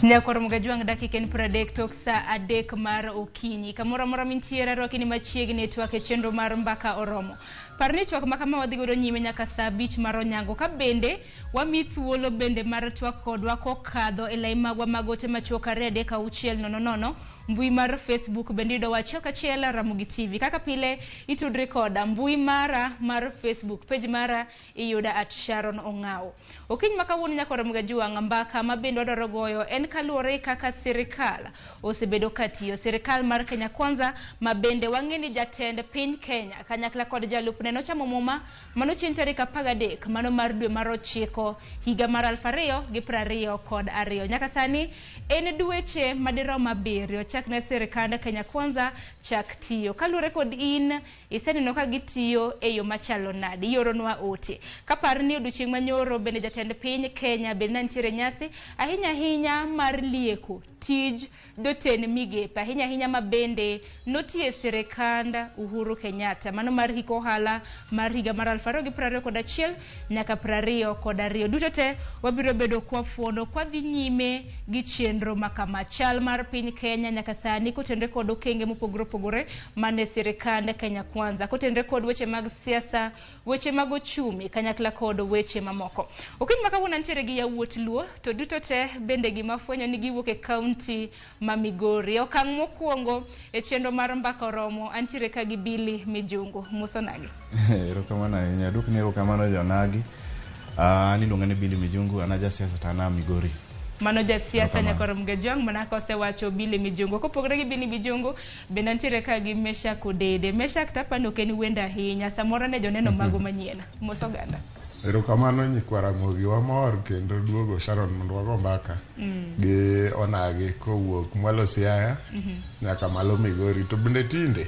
Nyakoro Mugajwang' dakika en 30 tok saa 3 mar okinyi. Kamoro amora mintiere arwaki ni machiegni e twak e chenro mar Mbaka Oromo. Par ni twak ma kama wadhi godo nyime nyaka saa 5 mar onyango. Ka bende wami thuolo bende mar twak kodwa kokadho e lai magwa mag ote machuok 2 3 6 0 0 mbui mar Facebook bende yudowa achiel kachiel Ramogi TV. Kaka pile itudri koda mbui mara mar Facebook page mara iyuda at Sharon Ong'awo. Okinyi ma kawuono nyaka Mgajwang' mbaka ma bende wadwaro goyo en kaluwore kaka sirikal osebedo ka tiyo. Sirikal mar Kenya Kwanza ma bende wang'e ni jatend piny Kenya kanyakla kod jalupne nochamo muma mano chieng' tarik 13 mano mar dwe mar 9 higa mar 2022. Nyaka sani en dweche madirom 7 chakne sirikand Kenya Kwanza chak tiyo. Kaluwore kod in iseneno ka gitiyo e yo machalo nade, ioronwa ote. Kapar ni odiochieng' manyoro bende jatend piny Kenya bende ne nitiere nyasi ahinya ahinya mar lieko tij jotend migepe ahinya ahinya ma bende notiye sirikand Uhuru Kenyatta mano mar hik ohala mar higa mar 2021 nyaka 22. Duto te wabiro bedo kwafuono kwadhi nyime gi chenro makama. Chal mar piny Kenya nyaka sani kotenre kod okenge mopogore opogore mane sirikand Kenya Kwanza kotenre kod weche mag siasa, weche mag ochumi kanyakla kod weche mamoko. Okinyi ma kawuono antiere gi yawuot Luo to duto te bende gima fwenyo ni giwuok e kaunti ma Migori. Okang' mokwongo e chenro mar Mbaka Oromo antiere ka gi Billy Mijungu. Muso nagi. Erokamano ahinya. Aduokni erokamano jonagi. An iluonga ni Billy Mijungu, an ajasiasa to an a Migori. Mano jasiasa Nyakoro Mgajwang' mana kaka osewacho Billy Mijungu. Kopogore gi Billy Mijungu, bende antiere ka gi Meshak Odede. Meshak tapani ok en wendo ahinya, samoro ne joneno mago manyien. Mos oganda. Erokamano nyikwa Ramogi, wamor kendo duogo Sharon mondo wago mbaka gi onagi kowuok mwalo Siaya nyaka malo Migori to bende tinde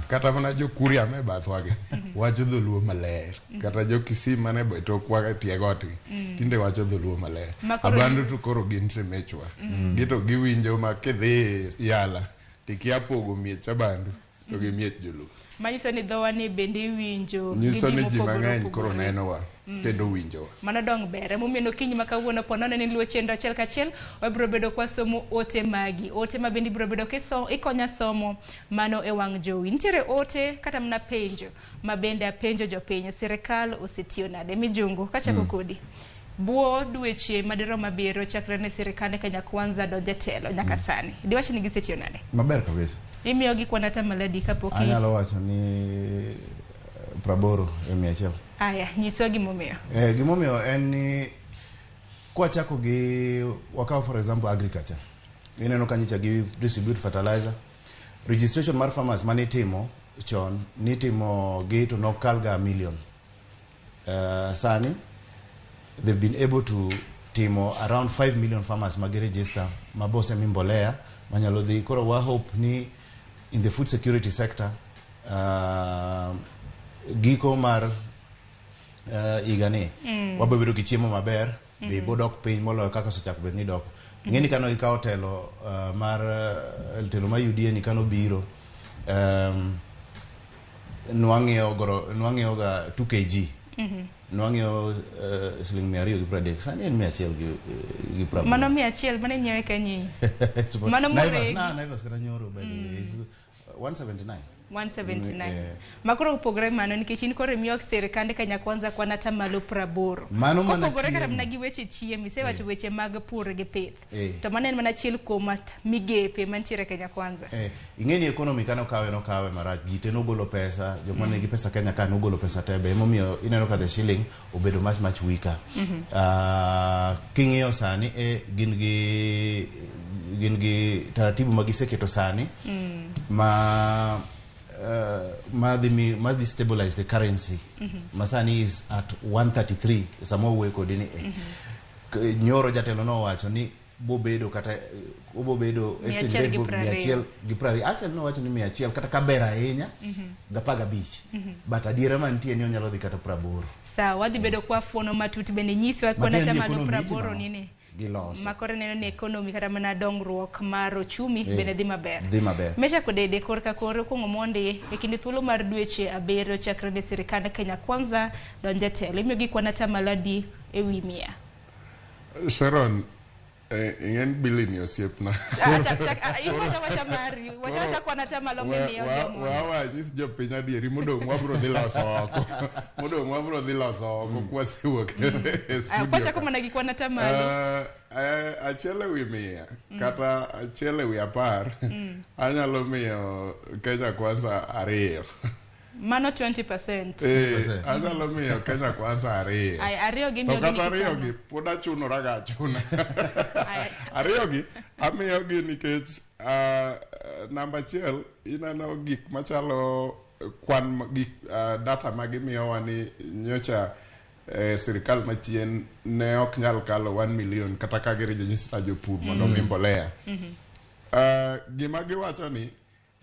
kata mana jo Kuria me bathwa gi wacho dholuo maler kata jo Kisii mane e tokwa e tie got gi tinde wacho dholuo maler. Abandu to koro gin semechwa gi to giwinjo ma kidhi Yala tikia pogo miech Abandu to gi miech joluo. Manyiso ni dhowa ni bende iwinjo. Nyiso ni ji mang'eny koro nenowa kendo winjowa. Mano dong ber. Emomiyo okinyi ma kawuono po nono ni luwo chenro achiel kachiel, wabiro bedo kwasomo ote magi. Ote ma bende ibiro bedo ikonya somo mano e wang' jowi. Nitiere ote kata mana penjo ma bende apenjo jopiny. Sirikal osetiyo nade? Mijungu, kachako kodi. Buo dweche madirom 7 chakre ne sirikand Kenya Kwanza donjo e telo nyaka sani. Diwach ni gisetiyo nade? Maber kabisa. Imiyo gi kwan atamalo adi kapok Anyalo wacho ni 80 e 100. Aya, nyiswa gimomiyo. Gimomiyo en ni kwachako gi wakaw for example agriculture. Ineno ka nyicha gi distribute fertilizer. Registration mar farmers manitimo chon nitimo gi to nokal ga million. Sani they've been able to timo around 5 million farmers magi register mabose mi mbolea manyalo dhi. Koro wa hope ni in the food security sector giko mar higani wabiro bedo gi chiemo maber, bei bodok piny moloyo kaka osechako bet ni dok. Ing'eni kano gikawo telo mar telo mar UDA ni kano biro nwang'iewo ga 2 kg. Nwang'iewo siling 230. Sani en 180. Mano 100 mane nyiewe Kenya. Mano moregi. Naivas kata nyoro by the way. 179. 179. Makoro opogore mano nikech in koro imiyo sirikand Kenya Kwanza kwan atamalo 80. Mano mana Kopogore kata mana gi weche chiemo, isewacho weche mag pur gi pith. To mano en mana achiel kuom migepe mantiere Kenya Kwanza. Ing'eni economy kane okawe nokawe marach. Ji te nogolo pesa, jok mane nigi pesa Kenya ka nogolo pesa te be. Emomiyo ineno ka the shilling obedo much much weaker. King'iyo sani gin gi taratibu ma giseketo sani ma ma dhi stabilize the currency. Ma sani is at 133 sama wawuoyo kodi ni Nyoro jatelo nowacho ni bobedo kata obobedo exchange rate 120. Actually nowacho ni 100 kata kaber ahinya 15. But adiera mantie ni onyalo dhi kata 80. Sawa, wadhi bedo kwa fuono matut bende nyiswa kwan atamalo 80 nini. Giloso. Ma koro neno ni economy kata mana dongruok mar ochumi bende dhi maber. Dhi maber. Meshack Odede korka kore kuong'o mondi e kinde thuolo mar dweche 7 chakre ne sirikand Kenya Kwanza donjo e telo. Imiyo gi kwan atamalo adi e wi 100? Sharon, ing'en Billy ni osiepna. Iwacha wacha mari, wacha wacha kwan atamalo mimiyo jomoko. Wanyis jopiny adieri modong' wabro dhi loso oko. Modong' wabro dhi loso oko kwasewuok e studio. Kwachako mana gi kwan atamalo. 1 e wi 100 kata 1 e wi 10 anyalo miyo Kenya Kwanza 2. Mano 20%. Eh, anyalo miyo Kenya Kwanza 2. Ay, 2 gi To miyo kata gi 2 gi pod achunora ga achuna. 2 gi amiyo gi nikech namba 1 ineno gik machalo kwan gik data ma gimiyowa ni nyocha sirikal machien ne ok nyal kalo 1 million kata ka giregister jopur mondo omi mbolea. Gima giwacho ni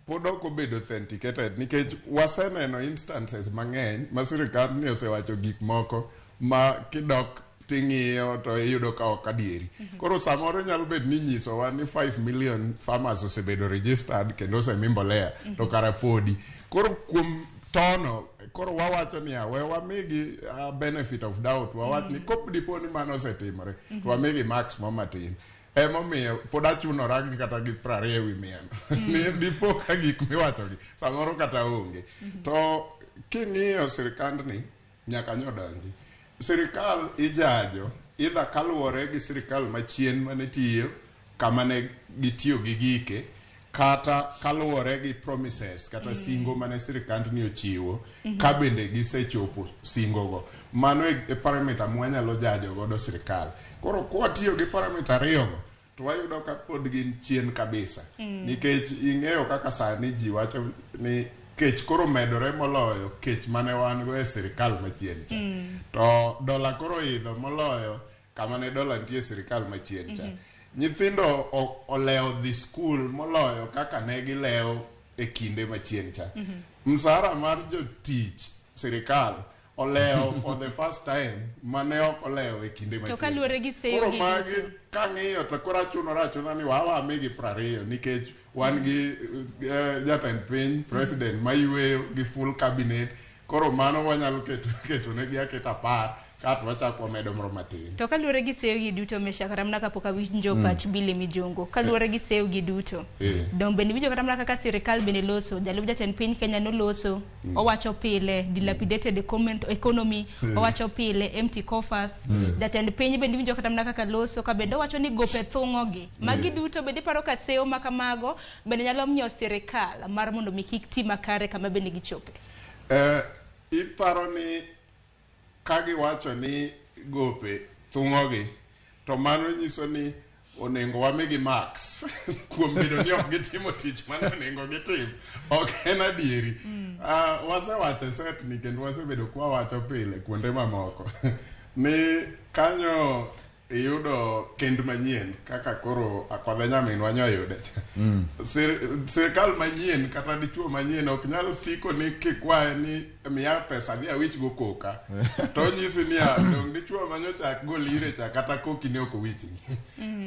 pod ok obedo authenticated nikech waseneno instances mang'eny ma sirikal ni osewacho gik moko ma kidok ting'iyo to iyudo ka ok adieri. Koro samoro nyalo bet ni nyisowa ni 5 million farmers osebedo registered kendo osemi mbolea to kara podi. Koro kuom tono koro wawacho niya we wamigi benefit of doubt, wawach ni kop dipo ni mano osetimore to wamigi marks mo matin. Emomiyo pod achunora gi kata gi 20 e wi 100 ni dipo ka gik miwachogi samoro kata onge. To king'iyo sirikandni nyaka nyodonji sirikal ijajo idha kaluwore gi sirikal machien mane tiyo kama ne gitiyo gi gike kata kaluwore gi promises kata singo mane sirikandni ochiwo ka bende gisechopo singogo. Mano e parameter mwanyalo jajo godo sirikal. Koro kwatiyo gi parameter ariyogo to wayudo ka pod gin chien kabisa nikech ing'eyo kaka sani ji wacho ni kech koro medore moloyo kech mane wan go e sirikal machien cha. To dola koro idho moloyo kama ne dola nitie e sirikal machien cha. Nyithindo olewo dhi skul moloyo kaka ne gilewo e kinde machien cha. Msara mar jotich sirikal olewo for the first time mane ok olewo e kinde machien. To kaluwore gi seyo Koro gi magi duto. kang'iyo to koro achunora achuna ni wawamigi 20 nikech wan gi jatend piny president mayweyo gi full cabinet. Koro mano wanyalo keto negi aketa 10 kato wachako wamedo moro matin. To kaluwore gi seyo gi duto, Meshack, kata mana kapok awinjo pach Billy Mijungu, kaluwore gi seyo gi duto, dong bende iwinjo kata mana kaka sirikal bende loso, jalup jatend piny Kenya noloso, owacho pile dilapidated economy, owacho pile empty coffers, jatend piny bende iwinjo kata mana kaka loso, ka bende owacho ni gope thung'ogi. Magi duto bende iparo ka seyo ma kamago bende nyalo miyo sirikal mar mondo mi kik ti makare kama bende gichope? Iparo ni ka giwacho ni gope thung'ogi to mano nyiso ni onego wamigi marks kuom bedo ni ok gitimo tich mane onego gitim. Ok en adieri. Wasewacho e set ni kendo wasebedo kwawacho pile kuonde mamoko ni kanyo iyudo kend manyien kaka koro Akodhe nyaminwa nyoyude. Sirikal manyien kata dichuo manyien ok nyal siko ni kikwaye ni miya pesa dhi awich go koka to onyisi niya dong dichuo manyocha gol ire cha kata koki ne ok owichni.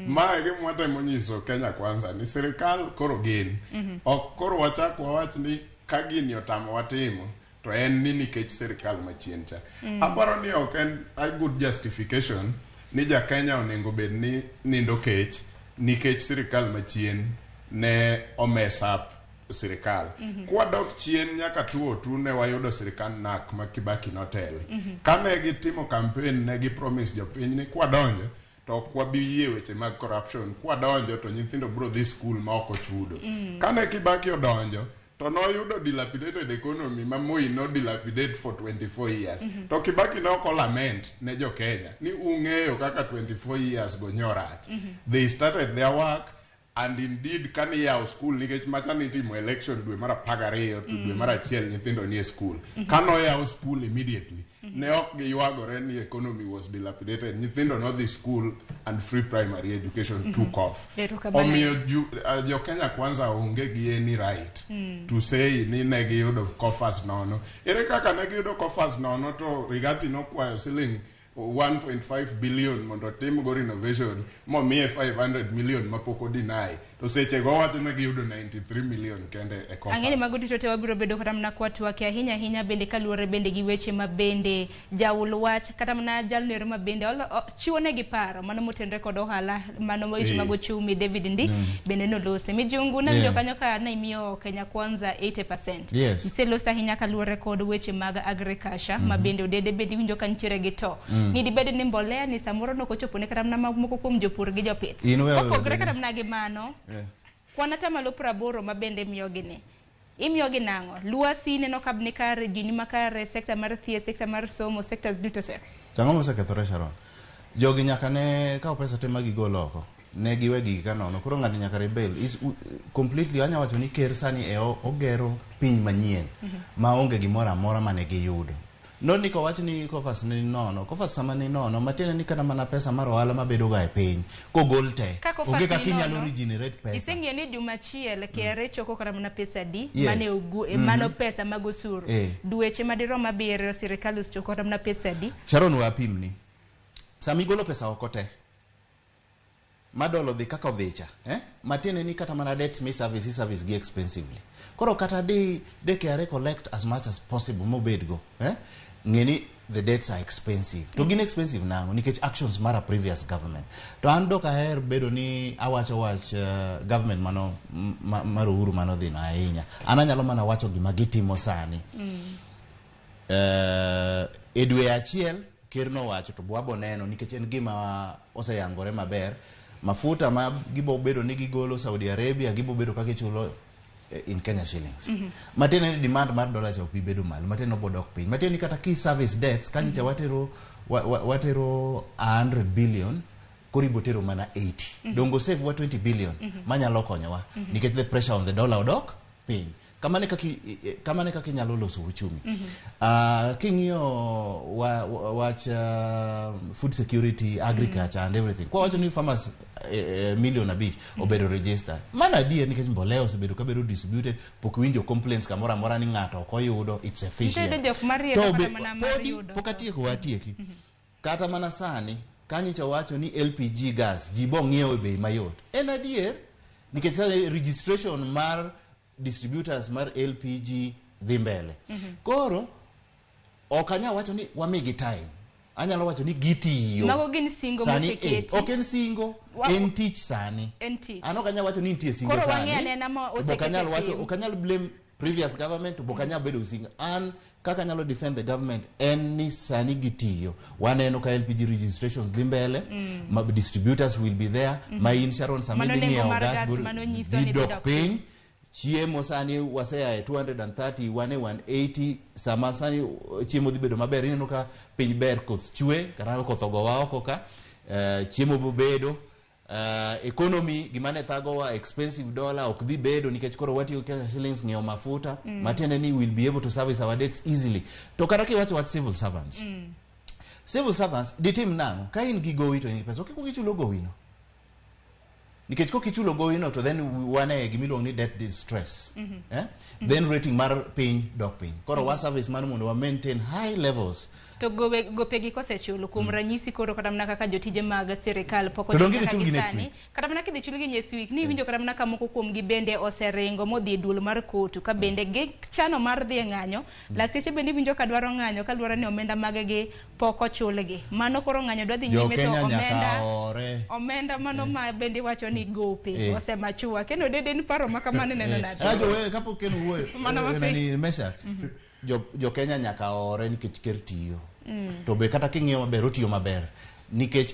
Ma e gima watemo nyiso Kenya Kwanza ni sirikal koro gin ok koro wachak wawach ni ka gini otamowa timo to en ni nikech sirikal machien cha. Aparo ni ok en a good justification ni ja Kenya onego bed ni nindo kech nikech sirikal machien ne o mess up sirikal. Kwadok chien nyaka 2002 ne wayudo sirikand NARC ma Kibaki notele. Kane gitimo campaign ne gi promise jopiny ni kwadonjo to ok wabi yie weche mag corruption, kwadonjo to nyithindo biro dhi skul ma ok ochudo. Kane Kibaki odonjo to noyudo dilapidated economy ma Moi no dilapidate for 24 years. To Kibaki ne ok lament ne jo Kenya ni ung'eyo kaka 24 years go nyorach. They started their work and indeed kane iyawo skul nikech macha nitimo election dwe mar 12 to dwe mar 1 nyithindo nie skul. Kanoyaw skul immediately ne ok giywagore ni economy was dilapidated. Nyithindo nodhi school and free primary education took off. Erokamano. Omiyo jo Kenya Kwanza onge gi any right to say ni ne giyudo coffers nono. Ere kaka ne giyudo coffers nono to Rigathi nokwayo siling 1.5 billion mondo otim go renovation, momiye 500 million mapok odeny, to sechego owacho ni giyudo 93 million kende e coffers. Ang'e ni mago duto te wabiro bedo kata mana kwatwake ahinya ahinya, bende kaluwore bende gi weche ma bende jaul wach kata mana jalno ero ma bende chiwo negi paro mano motenore kod ohala, mano weche mag ochumi, David Ndi bende nolose mijungu nawinjo kanyo ka ne imiyo Kenya Kwanza 80%. Iseloso ahinya kaluwore kod weche mag agriculture ma bende Odede bende iwinjo ka nitiere gi to ni dibed ni mbolea ni samoro nokochopo ne kata mana moko kuom jopur gi jopith In wewe kopogre Odede. Kata mana gi mano kwan atamalo 80 ma bende miyogi ni imiyogi nang'o lwasi ineno ka ni kare ji ni makare, sekta mar thieth, sekta mar somo, sectors duto te. To ang'o mosekethore, Sharon? Jogi nyaka ne kaw pesa te ma gigol oko. Ne giwe gigi ka nono. Koro ng'ani nyaka rebel. Is completely anya wacho ni ker sani e ogero piny manyien ma onge gimoro amora mane giyudo. Not ni kowach ni coffers ni nono. Coffers sama ni nono, matiende ni kata mana pesa mar ohala mabedo ga e piny kogol te. Ka coffers Onge ni kaka inyalo nono, regenerate pesa. Iseng'eyo ni juma achiel KRA choko kata mana pesa adi mane ogu, mano pesa mag osuru dweche madirom 7 sirikal osechoko kata mana pesa adi? Sharon, we apimni. Sama igolo pesa oko te, madolo dhi kaka odhicha, eh? Matiende ni kata mana debt mi service, i service gi expensively. Koro kata di KRA collect as much as possible mobedgo, eh? Ng'e ni the debts are expensive. To gin expensive nang'o? Nikech actions mar a previous government. To an dok aher bedo ni awacho wach government mano mar Uhuru mano dhi no ahinya. An anyalo mana wacho gima gitimo sani. E dwe achiel ker nowacho to bwabo neno nikech en gima oseyangore maber, mafuta ma gibo bedo ni gigolo Saudi Arabia gibo bedo ka gichulo in Kenya shillings. Matiende ni demand mar dollars ok bi bedo malo, matiende ni obo dok piny. Matiende ni kata ki service debts kanyicha watero watero 100 billion, koro ibo tero mana 80. Dongo save wa 20 billion manyalo konyowa nikech the pressure on the dollar odok piny. Kamano e kaka inyalo loso uchumi. King'iyo wach food security, agriculture and everything, kwa wacho ni farmers milion 5 obedo registered, mano adier nikech mbolea osebedo kabedo distributed, pok iwinjo complaints kamoro amora ni ng'ato ok oyudo. It's efficient. Nitie jok marieko To kata mana mar podi yudo. Pok atieko, watieki. Kata mana sani kanyicha wacho ni LPG gas ji bo ng'iewo e bei mayot, en adier nikech ka registration mar distributors mar LPG dhi mbele. Koro ok anyal wacho ni wamigi time, anyalo wacho ni gitiyo. Mago gin singo Sani, moseketi. ok en singo, en tich sani. En tich. An ok anyal wacho ni nitie singo Koro sani. wang'e anena ma To ok osekete anyal wacho tim. Ok anyal blame previous government, to ok anyal bedo gi singo. An kaka anyalo defend the government en ni sani gitiyo, waneno ka LPG registrations dhi mbele, ma distributors will be there, ma in Sharon sama Mano idhi nengo ng'iewo mar gas gas mano nyiso dhi ni dhi dok dok piny. Chiemo sani wasea e 230, wan e 180. Sama sani chiemo dhi bedo maber, ineno ka piny ber, koth chwe kata koth ogowa oko ka, chiemo bobedo. Economy gima ne thagowa, expensive dollar, ok dhi bedo nikech koro watiyo gi Kenya shillings ng'iewo mafuta. Matiende ni we'll be able to service our debts easily. To kata kiwacho wach civil servants, civil servants ditim nang'o ka in gi gowi to in gi pesa ok ikuong ichulo gowino? Nikech kok ichulo gowino to then wan e gimiluongo ni debt distress, eh? Then rating mar piny dok piny. Koro wa service mano mondo wa maintain high levels. To gopegi kosechulo kuom ranyisi koro kata mana kaka jotije mag sirikal pok To donge ochul nyaka idhi chulgi gi next sani week? Kata mana kidhi chulgi next week ni iwinjo kata mana ka moko kuomgi bende oseringo modhi e duol mar kotu ka bende gichano mar dhi e ng'anyo. Lakteche bende iwinjo ka dwaro ng'anyo kaluwore ni omenda maggi pok ochulgi. Mano koro ng'anyo dwa dhi Jo nyime to Kenya nyaka omenda ore. Omenda mano ma bende iwacho ni gope osemachua kendo dede ni paro ma kamano ineno nade? Rajo we kapok ken wuoyo. Mana mapiyo. Nani mesha jo Kenya nyaka ore nikech ker tiyo. To be kata king'iyo maber, otiyo maber nikech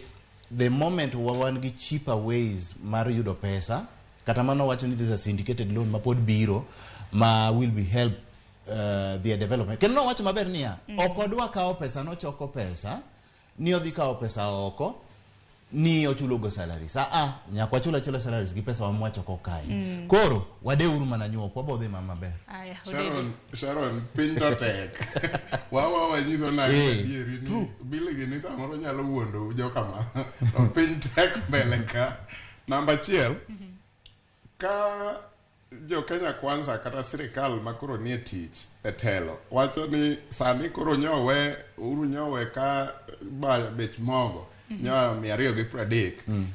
the moment wa wan gi cheaper ways mar yudo pesa, kata mano wacho ni this is a syndicated loan ma pod biro ma will be help their development. Kendo nowacho maber niya, ok odwa kawo pesa, nochoko pesa ni odhi kawo pesa oko ni ochulo go salaries. Ah, nyaka wachul achula salaries gi pesa wa mwachoko kae. Koro wadeuru mana nyuok wabo dhi ma maber. Aya, Odede. Sharon, Sharon, piny to tek. Wawa wanyiso nade adieri ni bili gi ni samoro nyalo wuondo jokama. To piny tek mbele ka. Namba achiel, ka Jo Kenya Kwanza kata sirikal ma koro nie tich e telo wacho ni sani koro nyowe uru nyowe ka ba bech mogo nyowe 230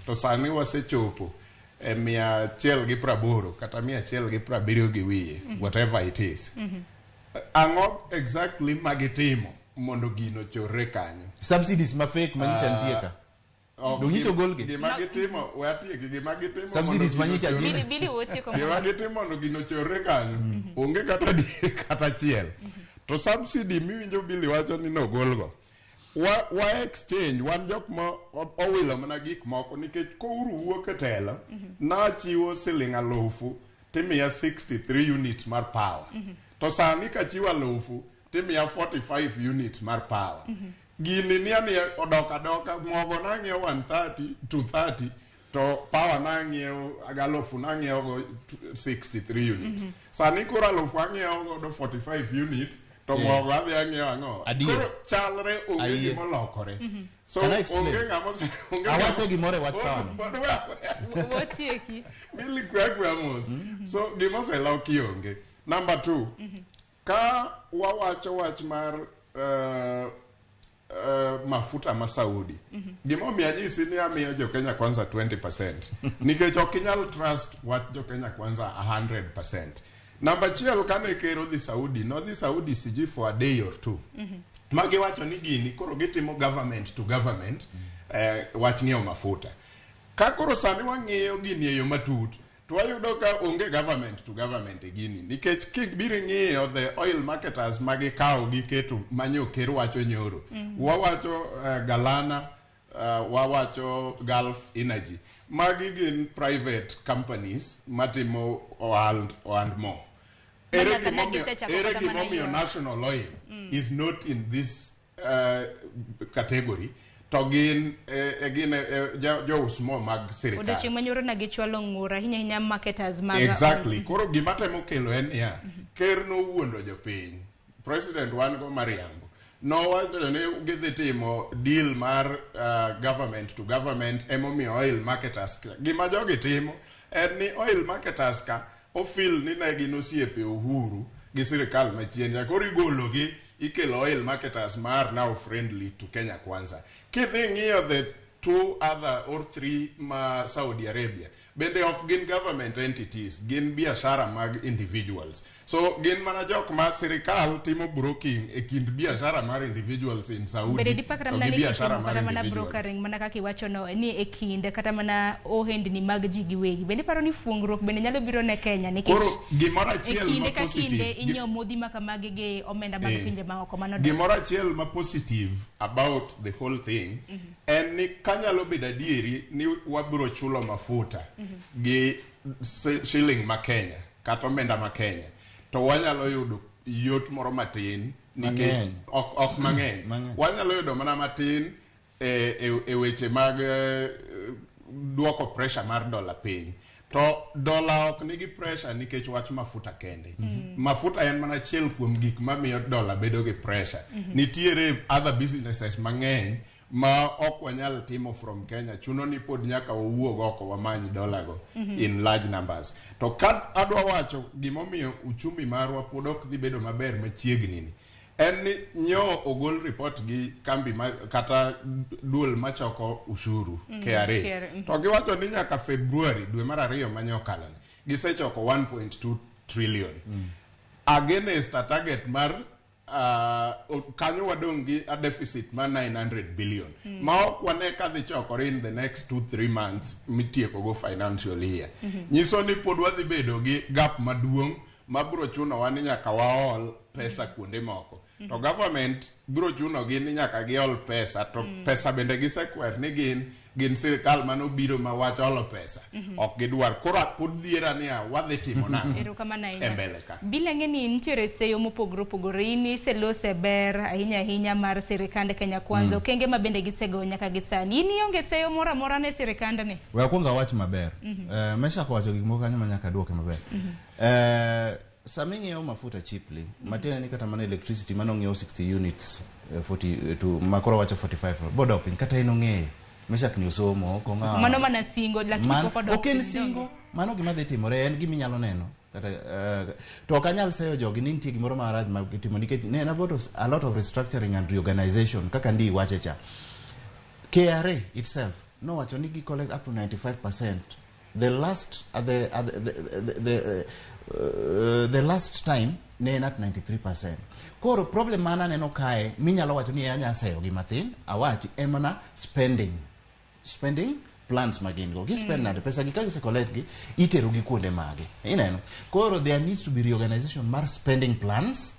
to sani wasechopo e 180 kata 170 gi wiye, whatever it is. Ang'o exactly magitimo mondo gino chorre kanyo? Subsidies ma fake manyicha nitie ka. Ok, Dong' nyicha ogolgi? Gima gitimo, we atieki, gima gitimo Subsidies mondo manyicha gino gin- Bili bili wotieko. Gima gitimo mondo gino chorre kanyo onge kata kata achiel. To subsidy miwinjo Billy wacho ni nogolgo, wa exchange wan jok ma owilo mana gik moko nikech kouru wuok e telo nachiwo siling 1000 timiya 63 units mar power, to sani kachiwo 1000 timiya 45 units mar power. Gini ni ani odok adoka. Mogo nang'iewo 130 230, to power nang'iewo galufu nang'iewo go 63 units. Sani koro alufu ang'iewo godo 45 units, to mogo adhi ang'iewo ang'o? Adier. Koro chalre, onge Ayie. gimolokore. So Can I explain? onge ng'ama onge Awacho gimoro e wach power no. Pod Wotieki. Billy, kwe kwe mos. So gimoseloki onge. Number two, ka wawacho wach mar mafuta ma Saudi, gimomiyo anyisi ni amiyo jo Kenya Kwanza 20% nikech ok inyal trust wach jo Kenya Kwanza 100%. Namba achiel, kane ker odhi Saudi, nodhi Saudi sijui for a day or two, ma giwacho ni gini koro gitimo government to government wach ng'iewo mafuta. Ka koro sani wang'iyo gini e yo matut, to wayudo ka onge government to government e gini, nikech kibiro ng'iyo the oil marketers ma gikawo giketo manyo ker wacho nyoro, wawacho Galana, wawacho Gulf Energy, magi gin private companies matimo ohand mo. Ere Manyaka ne gimomiyo gisechako ere kata mana gimomiyo ywak. National Oil is not in this category, to gin gin jous mo mag sirikal? Odiochieng' manyoro ne gichwalo ng'ur ahinya ahinya marketers mag Exactly. Koro gima temo kelo en niya, ker nowuondo jopiny. President wan go mariambo nowacho ni gidhi timo deal mar government to government. Emomiyo oil marketers ka, gima jogi timo en ni oil marketers ka ofil ni ne gin osiepe Uhuru gi sirikal machien cha. Koro igologi, ikelo oil marketers mar now friendly to Kenya Kwanza. Kidhi ng'iyo the two other or three ma Saudi Arabia bende ok gin government entities, gin biashara mag individuals. So gin mana jok ma sirikal timo broking e kind biashara mar individuals in Saudi Bende dipa kata to mana gi ni biashara kitimo mar kata mana individuals. brokering mana kaka iwachono ni e kind kata mana ohendni mag ji giwegi, bende iparo ni fuongruok bende nyalo biro ne Kenya nikech Koro gimoro e achiel kinde ma ka kinde positive inyiewo modhi ma kamagi gi omenda mag pinje maoko mano Gimoro achiel ma positive about the whole thing en ni kanyalo bedo adieri ni wabiro chulo mafuta gi shilling ma Kenya kata omenda ma Kenya, to wanyalo yudo yot moro matin nikech Mang'eny. ok mang'eny. Mang'eny. Wanyalo yudo mana matin e weche mag duoko pressure mar dola piny. To dola ok nigi pressure nikech wach mafuta kende. Mafuta en mana achiel kuom gik mamiyo dola bedo gi pressure. Nitiere other businesses mang'eny ma ok wanyal timo from Kenya. Chuno ni pod nyaka wawuog oko wamany dola go in large numbers. To ka adwa wacho gimomiyo uchumi marwa pod ok dhi bedo maber machiegni ni, en ni nyo ogol report gi kambi ma, kata duol machoko ushuru, KRA. KRA, To giwacho ni nyaka February dwe mar ariyo manyokalo ni gisechoko 1.2 trillion against a target mar kanyo wadong' gi a deficit mar 900 billion ma ok wane ka dhi chokore in the next 2-3 months mitieko go financial year. Nyiso ni pod wadhi bedo gi gap maduong' ma biro chunowa ni nyaka waol pesa kuonde moko, to government biro chunogi ni nyaka giol pesa, to pesa bende gisekwer ni gin sirikal manobiro ma wach olo pesa ok gidwar. Koro pod dhiera niya, wadhi timo nang'o Erokamano e ahinya. mbele ka? Bila ng'e ni nitiere seyo mopogore opogore. In iselose ber ahinya ahinya mar sirikand Kenya Kwanza, okenge ma bende gisego nyaka gi sani. In ionge seyo moro amora ne sirikandni? We akwong awach maber. Meshak owacho gik moko kanyo ma nyaka duoke maber. Sama ing'iewo mafuta cheaply, matiende ni kata mana electricity mane ong'iewo 60 units, 40, to makoro wacho 45 bodok piny, kata en ong'eyo. Meshak ni osomo, ok ong'a. Mano mana singo, lakini pok odok Ok en piny, singo, mano gima dhi timore, en gima inyalo neno. Kata, to ok anyal seyo jogi ni nitie gimoro marach ma gitimo nikech ne en about a lot of restructuring and reorganization kaka ndi wache cha. KRA itself nowacho ni gi collect up to 95%. The last at the last time ne en at 93%. Koro problem mana aneno kae minyalo wacho ni anya seyo gi mathin awachi en mana spending plans ma gin go gi spend nade pesa gi ka gise collect gi itero gi kuonde mage ineno. Koro there needs to be reorganization mar spending plans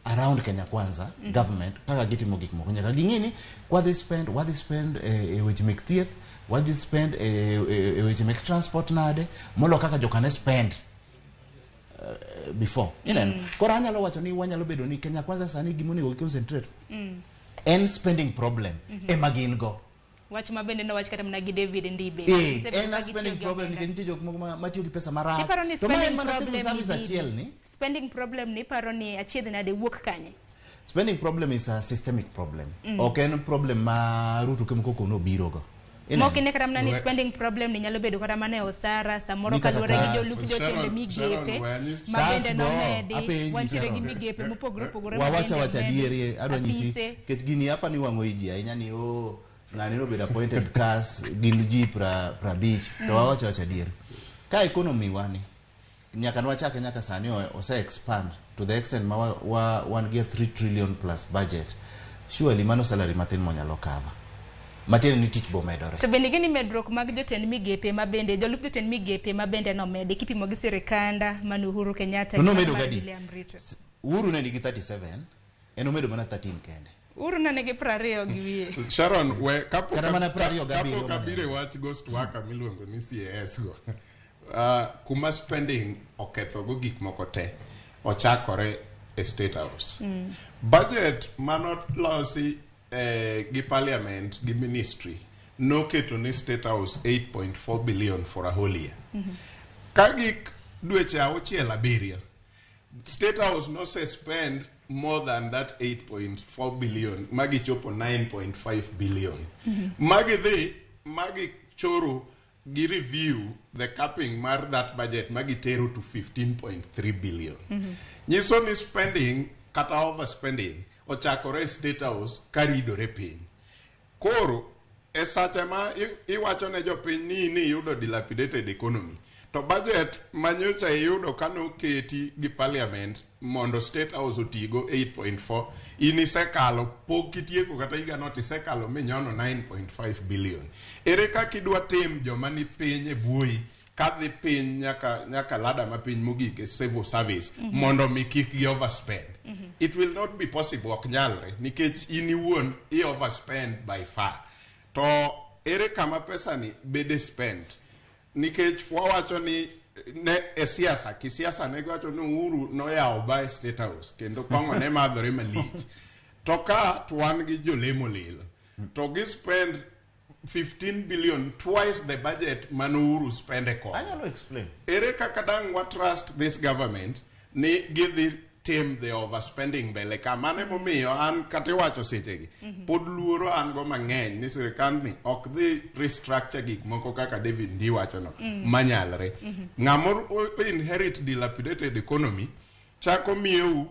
around Kenya Kwanza government kaka gitimo gik moko. Nyaka ging'e ni wadhi spend, wadhi spend e weche mek thieth, wadhi spend e weche mek transport nade molo kaka jokane spend before ineno. Koro anyalo wacho ni wanyalo bedo ni Kenya Kwanza sani gimonego gi concentrate en spending problem ema gin go. Wach ma bende nowach kata mana gi David Ndibe. Gisebedo en ka a spending gitiyo gi problem omenda. nikech nitie jok moko matiyo gi pesa marach. Iparo ni To ma en spending mana civil problem service ni achiel ni spending problem ni iparo ni achiedh nade wuok kanye? Spending problem is a systemic problem. Ok en problem ma Ruto kemkoko nobiro go. Ineno? Mok ine kata mana ni We- spending problem ni nyalo bedo kata mana e osara samoro Ni kata kaluwore gi tax. jolup jotende Sharon, migepe Sharon, we anyis- ma bende Tax go, nomedi apenji, wantiere gi Sharon. migepe mopogore opogore ma Wawacha bende wacha omedi, adieri adwa nyisi apise. nikech gini hapa ni wang'o ji ahinya ni o ng'ani nobedo appointed kas gin ji 50 to wawacho wacha adieri ka economy wani nyaka nwachake nyaka sani ose expand to the extent ma wan gi a 3 trillion plus budget. Surely mano salary mathin monyalo cover matiende ni tich bomedore. To bende gini medruok mag jotend migepe ma bende jolup jotend migepe ma bende nomedi kipimo gi sirikanda mane Uhuru Kenyatta To gi nomedo mar gadi? William Ruto. Uhuru ne nigi 37, en omedo mana 13 kende. Uhuru ne nigi 20 gi wiye. Sharon, we kapok Kata mana 27 kapok mana. abiro e wach ghost worker miluongo ni CAS go. Kuma spending oketho go gik moko te ochakore e State House. Budget manolosi gi parliament gi ministry noketo ni State House 8.4 billion for a whole year. Ka gik dweche 6 7, State House nose spend more than that 8.4 billion magi chopo 9.5 billion. Magi dhi magi choro gi review the capping mar that budget magi tero to 15.3 billion. Nyiso ni spending kata overspending ochakore e State House karidore piny. Koro e sache ma iwacho ne jopiny ni in iyudo dilapidated economy to budget manyocha iyudo kanoketi gi parliament mondo State House otigo 8.4 in isekalo pok itieko kata higano tisekalo minyono 9.5 billion. Ere kaka idwa tim joma ni piny e buoyi kadhi piny nyaka lada mapiny mogik e civil service mondo mi kik gi overspend? It will not be possible, ok nyalre nikech in iwuon i overspend by far. To ere kama pesa ni bede spend? Nikech wawacho ni ne e siasa kisiasa ne giwacho ni Uhuru noyawo ba e State House kendo kong'o ne madhore malich. To ka to wan gi jolemo lilo to gi spend 15 billion, twice the budget mane Uhuru spend e kong'o. Anyalo explain. Ere kaka dang' wa trust this government ni gidhi tim the overspending mbele ka? Mano emomiyo an kata iwacho sechegi pod luoro an go mang'eny ni sirikandni ok dhi restructure gik moko kaka David Ndii wachono manyalre. Ng'ama inherit dilapidated economy chako miyou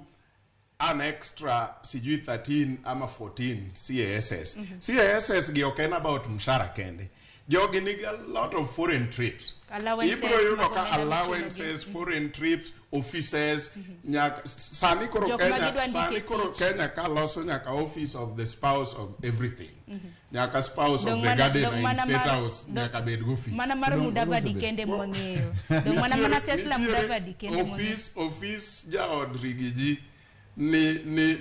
an extra sijui 13 ama 14 CASS. CASS gi ok en about mshahara kende. Jogi nigi a lot of foreign trips. Allowances, Ibiro yudo mago ka omenda michulogi. allowances, foreign trips, offices, nyaka sani koro Jok ma Kenya, gidwa ndiko sani e koro tich. Kenya ka loso nyaka office of the spouse of everything. Nyaka spouse Dong of the mana- gardener dong in mana State House nyaka bed go office. Mana mar Dong- Mudavadi Elizabeth. kende mwang'eyo. Dong mana Tesla Nitiere Mudavadi kende mwang'eyo. office jaod Rigiji ni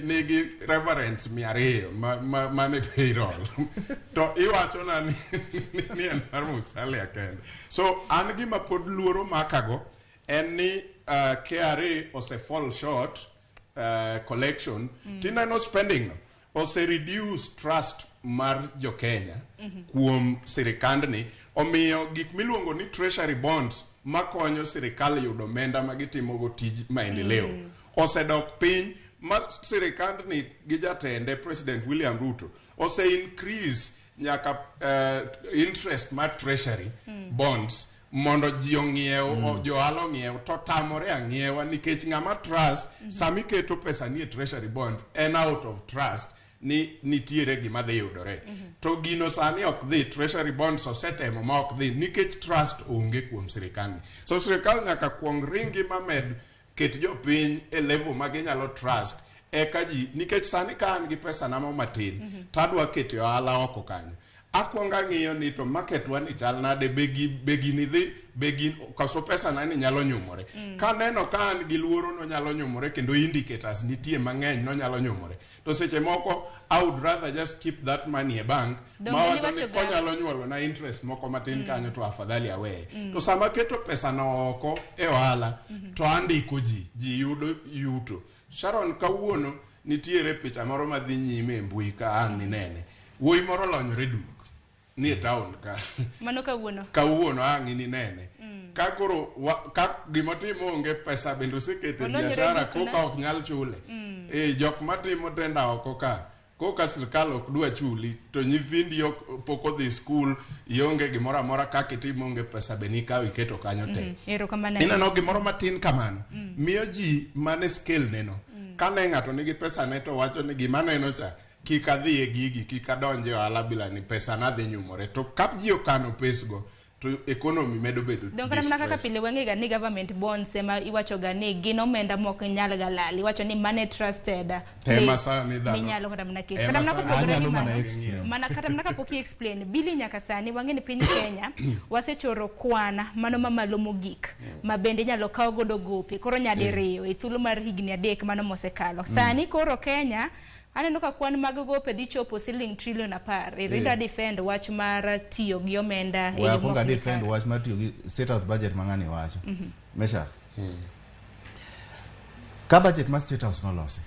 nigi reverends 200 ma mane payroll to iwacho na ni en mar Musalia kende. So an gima pod luoro makago en ni KRA ose fall short collection. Tineno spending no ose reduce trust mar jo Kenya kuom sirikandni, omiyo gik miluongo ni treasury bonds makonyo sirikal yudo omenda ma gitimogo tij maendeleo osedok piny ma sirikandni gi jatende President William Ruto ose increase nyaka interest mar treasury bonds. Mondo ji ong'iew, johala ong'iew, to tamore ang'iewa nikech ng'ama trust. Sama iketo pesa ni e treasury bond en out of trust ni nitiere gima dhi yudore. To gino sani ok dhi. Treasury bonds osetemo ma ok dhi nikech trust onge kuom sirikal ni. So sirikal nyaka kuong ringi mamed ket jopiny e level ma ginyalo trust eka ji, nikech sani ka an gi pesa na mo matin to adwa keto e ohala oko kanyo, akwongo ang'iyo ni to market wa ni chal nade, be gini dhi, be gin koso pesa na ni nyalo nyumore. Kaneno ka an gi luoro nonyalo nyumore kendo indicators nitie mang'eny nonyalo nyumore, to seche moko I would rather just keep that money e bank. Donge mawacho ni niwacho ga- konyalo nyuolo na interest moko matin kanyo to afadhali aweye. To sama keto pesa no oko e ohala to andiko ji, ji yudo yuto. Sharon, kawuono nitiere picha moro madhi nyime e mbui ka ang' ninene. Wuoyi moro olonyore duk ni e town ka. Mano kawuono. Kawuono ang' ininene ka koro ka gimotimo onge pesa bende osekete Olonyore biashara duk koka na. Ok nyal chule. E jok matimo tenda oko ka koka sirkal ok dwa chuli to nyithindi ok pok odhi skul, ionge gimoro amora kaka itimo, onge pesa be nikawo iketo kanyo te. Erokamano. Ineno gimoro matin kamano miyo ji mane scale neno kane ng'ato nigi pesa ne to wacho ni gima neno cha kik adhi e gigi, kik adonj e ohala bila ni pesa na dhi nyumore. To ka ji okano pesgo to economy medo bedo Dong kata mana kaka distressed. Pile wang'e ga ni government bonds ema iwacho ga ni gin omenda mok nyal ga lal. Iwacho ni money trusted Ema place sani dhano- minyalo kata mana keto. Ema Kata mana sani- kopogore gi Anyalo mana mano, explain. mana kata mana kapok i explain bili, nyaka sani wang'e ni piny Kenya wasechoro kwana mano mamalo mogik ma bende inyalo kaw godo gope koro nyadiriyo e thuolo mar higni 3 mano mosekalo. Sani koro Kenya aneno ka kwan mag gope dhi chopo siling trilion 10. Irida defend wach mar tiyo gi omenda e We yo akwongo mok ni defend kare. wach mar tiyo gi state house budget ma ng'ani wacho. Mesha. Ka budget mar state house nolosi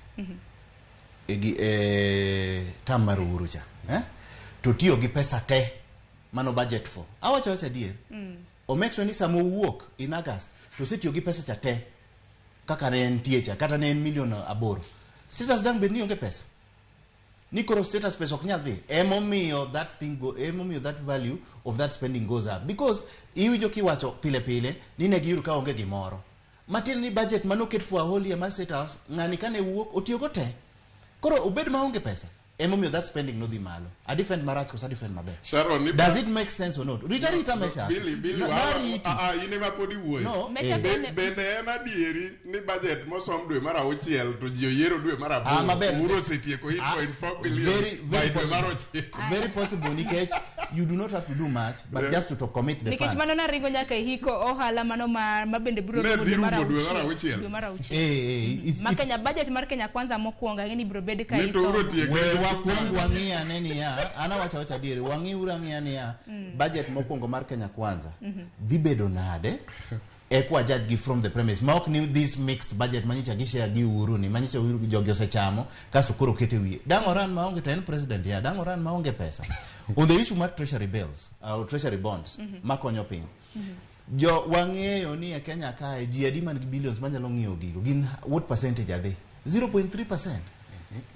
e gi e term mar Uhuru cha, eh? To tiyo gi pesa te mano budget for. Awacho awacho adier. O make sure ni sama owuok in August to osetiyo gi pesa cha te kaka ne entie cha, kata ne en milion 8. State house dang' bed ni onge pesa. Ni koro status pesa ok nyal dhi, emomiyo that thing go, emomiyo that value of that spending goes up, because iwinjo kiwacho pile pile ni ne giyudo ka onge gimoro matiende ni budget manoket for a whole year mar state house, ng'ani kane wuok otiyogo te, koro obed maonge pesa, emomiyo that spending nodhi malo. A defend marach koso a defend maber? Sharon, ni Does it make sense or not? Rita, rita, Mesha. Billy, Billy, Nariti. Ah, ah, in ema pod iwuoyo. No. Mesha Eh. Bende en adieri ni budget mosom dwe mar auchiel to ji oyiero dwe mar Ah, aboro, maber. Uhuru osetieko Ah, 8.4 billion very, very by dwe mar possible. ochiko? Very possible, nikech you do not have to do much but just to commit the Nikech funds. mano naringo nyaka e hiko ohala mano ma bende biro Ne rumo dhi dwe mar rumo dwe mar auchiel. auchiel. Dwe mar auchiel. Eh, Ma Kenya budget mar Kenya Kwanza mokwongo ang'e ni biro bed ka Ni to Uhuru isomo. otieko. We wakwong wang'i ane niya, an awacho awacha adieri, wang'i uru ang'iya niya budget mokwongo mar Kenya Kwanza dhi bedo nade, eka wa judge gi from the premise ma ok ni this mixed budget manyicha gi share gi Uhuru ni manyicha Uhuru gi jogi osechamo kasto koro kete wiye dang' oran maonge to en president ya dang' oran maonge pesa. On the issue mar treasury bills or treasury bonds makonyo piny, jo wang'eyo ni e Kenya kae ji adi man gi billions manyalo ng'iewo gigo? Gin what percentage are they? 0.3%.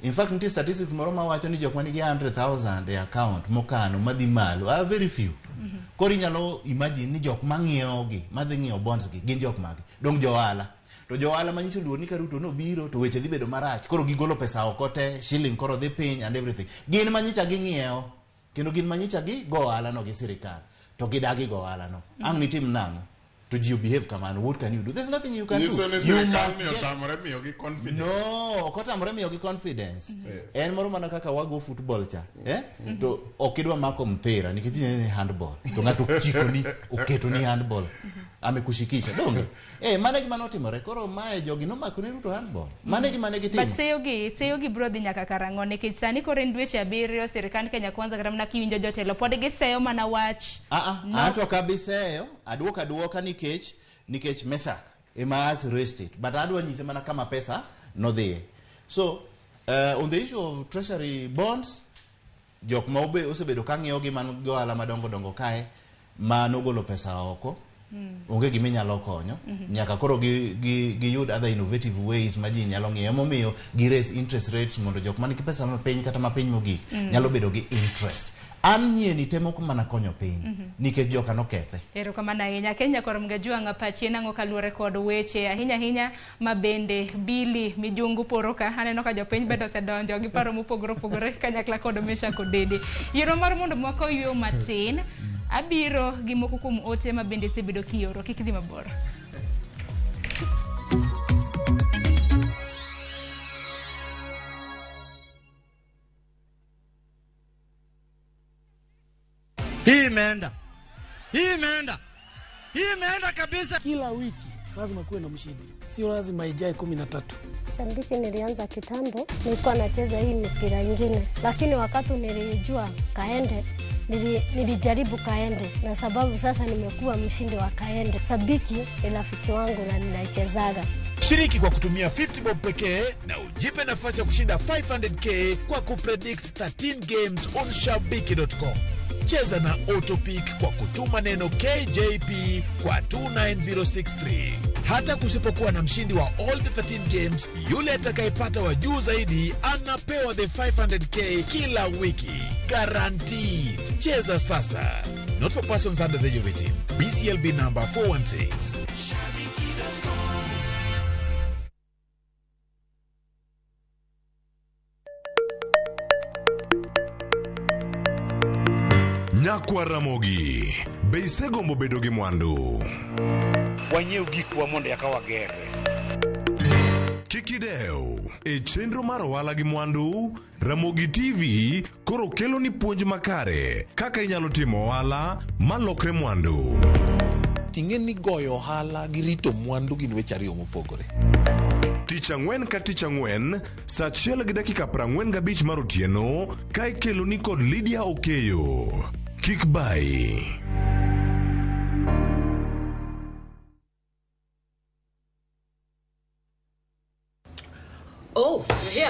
In fact, nitie statistics moro mawacho ni jok manigi 100,000 e account mokano madhi malo are very few. Koro inyalo imagine ni jok mang'iewo gi, madhi ng'iewo bonds gi, gin jok mage? Dong jo ohala. To jo ohala manyiso luor ni ka Ruto nobiro to weche dhi bedo marach, koro gigolo pesa oko te, shilling koro dhi piny and everything. Gin manyicha ging'iewo kendo gin manyicha gi go ohala no gi sirikal to gidagi go ohala no. Ang' nitim nang'o to ji behave kamano? What can you do? There's nothing you can do. Nyiso ni You sirikal must ni get otamore miyogi confidence. No, ok otamore miyogi confidence. Yes. En moro mana kaka wago football cha, eh? To ok idwa mako mpira nikech ineno ni handball to ng'ato chikoni oketoni handball, amekushikisha donge? Eh, mano e gima notimore. Koro mae jogi nomako ne Ruto handball, mano e gima ne gitimo. But seyo gi biro dhi nyaka karang'o? Nikech sani koro en dweche 7 sirikand Kenya Kwanza, kata mana kiwinjo jotelo pod giseyo mana wach. Ah, ah, No. anto ok abiseyo, aduoko aduoka nikech Meshak ema has raised it, but adwa nyise mana kama pesa nodhiye. So on the issue of treasury bonds, jok ma osebedo ka ng'iewo gi man go ohala madongo dongo kae ma nogolo pesa oko. Onge gima inyalo konyo. Nyaka koro giyud other innovative ways ma ji nyalo ng'iyo. Emomiyo gi raise interest rates mondo jok man gi pesa mapiny kata mapiny mogik nyalo bedo gi interest. An nyieni temo mana konyo piny nikech joka nokethe. Erokamano ahinya. Kenya koro Mgajuang' pachi en ang'o kaluwore kod weche ahinya ahinya ma bende Billy Mijungu poro ka aneno ka jopiny bende osedonjo gi paro mopogore opogore kanyakla kod Meshack Odede. Yiero mar mondo mwaka oyueyo matin abiro gi moko kuom ote ma bende isebedo kioro kik idhi mabor. Hii imeenda, hii imeenda, hii imeenda kabisa. Kila wiki lazima kuwe na mshindi, sio lazima ijae 13. Shabiki nilianza kitambo, nilikuwa nacheza hii mipira ingine, lakini wakati nilijua kaende, nilijaribu kaende, na sababu sasa nimekuwa mshindi wa kaende. Sabiki ni rafiki wangu na ninaichezaga. Shiriki kwa kutumia 50 bob pekee na ujipe nafasi ya kushinda 500k kwa kupredict 13 games on shabiki.com. Cheza na Autopick kwa kutuma neno KJP kwa 29063. Hata kusipokuwa na mshindi wa all the 13 games, yule atakayepata wa juu zaidi anapewa the 500k kila wiki. Guaranteed. Cheza sasa. Not for persons under the age of 18. BCLB number 416. Nyakwa Ramogi, be isegombo bedo gi mwandu? Wanyiew gikwa mondo eka wagerre. Kik idew, e chenro mar ohala gi mwandu, Ramogi TV koro kelo ni puonj makare kaka inyalo timo ohala malokre mwandu. Ting'e ni goyo ohala gi rito mwandu gin weche ariyo mopogore. Tich ang'wen ka tich ang'wen, saa 1:45 mar otieno, ka ikelo ni kod Lydia Okeyo. Kik bai. Oh, you're here.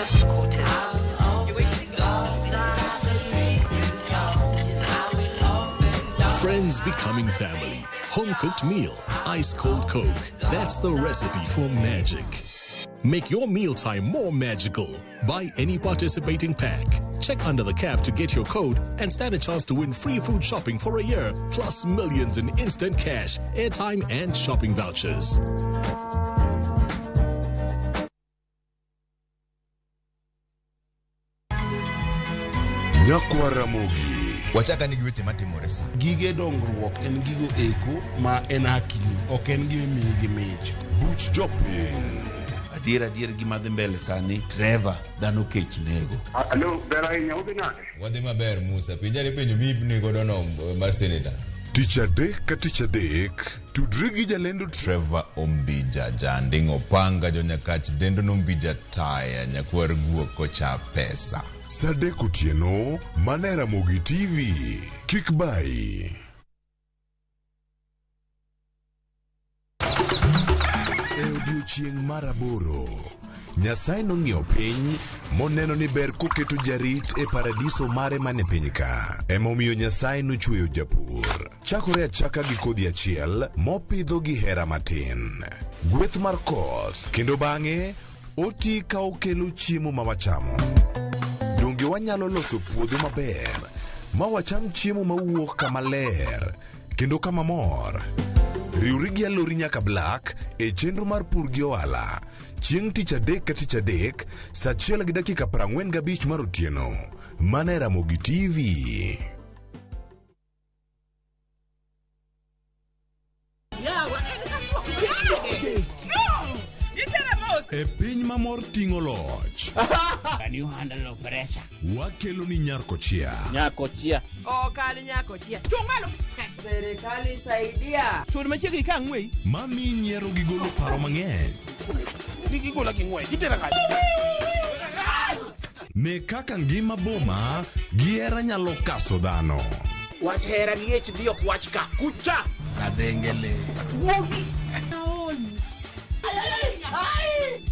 Friends becoming family. Home-cooked meal. Ice cold Coke. That's the recipe for magic. Make your mealtime more magical. Buy any participating pack. Check under the cap to get your code and stand a chance to win free food shopping for a year, plus millions in instant cash, airtime, and shopping vouchers. Nyakwa Ramogi. Wachaka ni gi weche matimore sa. Gige dongruok en gigo eko ma en hakini, ok en gima imiyi gi mich. Buch jopiny. Adier adier gima dhi mbele sani Trevor dhano kech nego. Alo, ber ahinya, udhi nade? Wadhi maber Musa, penjare penjo miipni godo no mar senator. Tich adek ka tich adek, tudri gi jalendo Trevor Ombija, janding' opanga jonyakach dendo nombija taya nyakwar guok kocha pesa. Saa 3 otieno, mana e Ramogi TV. Kik bai. E odiechieng' mar 8, Nyasaye nong'iyo piny moneno ni ber koketo jarit e paradiso mare mane piny ka. Emomiyo Nyasaye nochweyo japur. Chakore achaka gi kodhi achiel mopidho gi hera matin. Gweth mar koth, kendo bang'e oti ka okelo chiemo ma wachamo. Donge wanyalo loso puodho maber ma wacham chiemo mawuok kama ler kendo kama mor? Riwri gi Alori nyaka Black e chenro mar pur gi ohala chieng' tich adek ka tich adek saa 1:45 mar otieno mana e Ramogi TV. E piny mamor ting'o loch. Can you handle pressure? Wakelo ni Nyarkochia. Nyakochia. Ok an nyakochia. Chung' malo. Serikali saidia. Sud machiegni ka ang'weyi. Mami nyiero gi golo paro mang'eny. Kik igola gi ng'wech, itera kanye? Ne kaka ngima boma gi hera nyalo kaso dhano. Wach hera gi HD ok wach ka. Kucha. Kadhengele. Wuogi.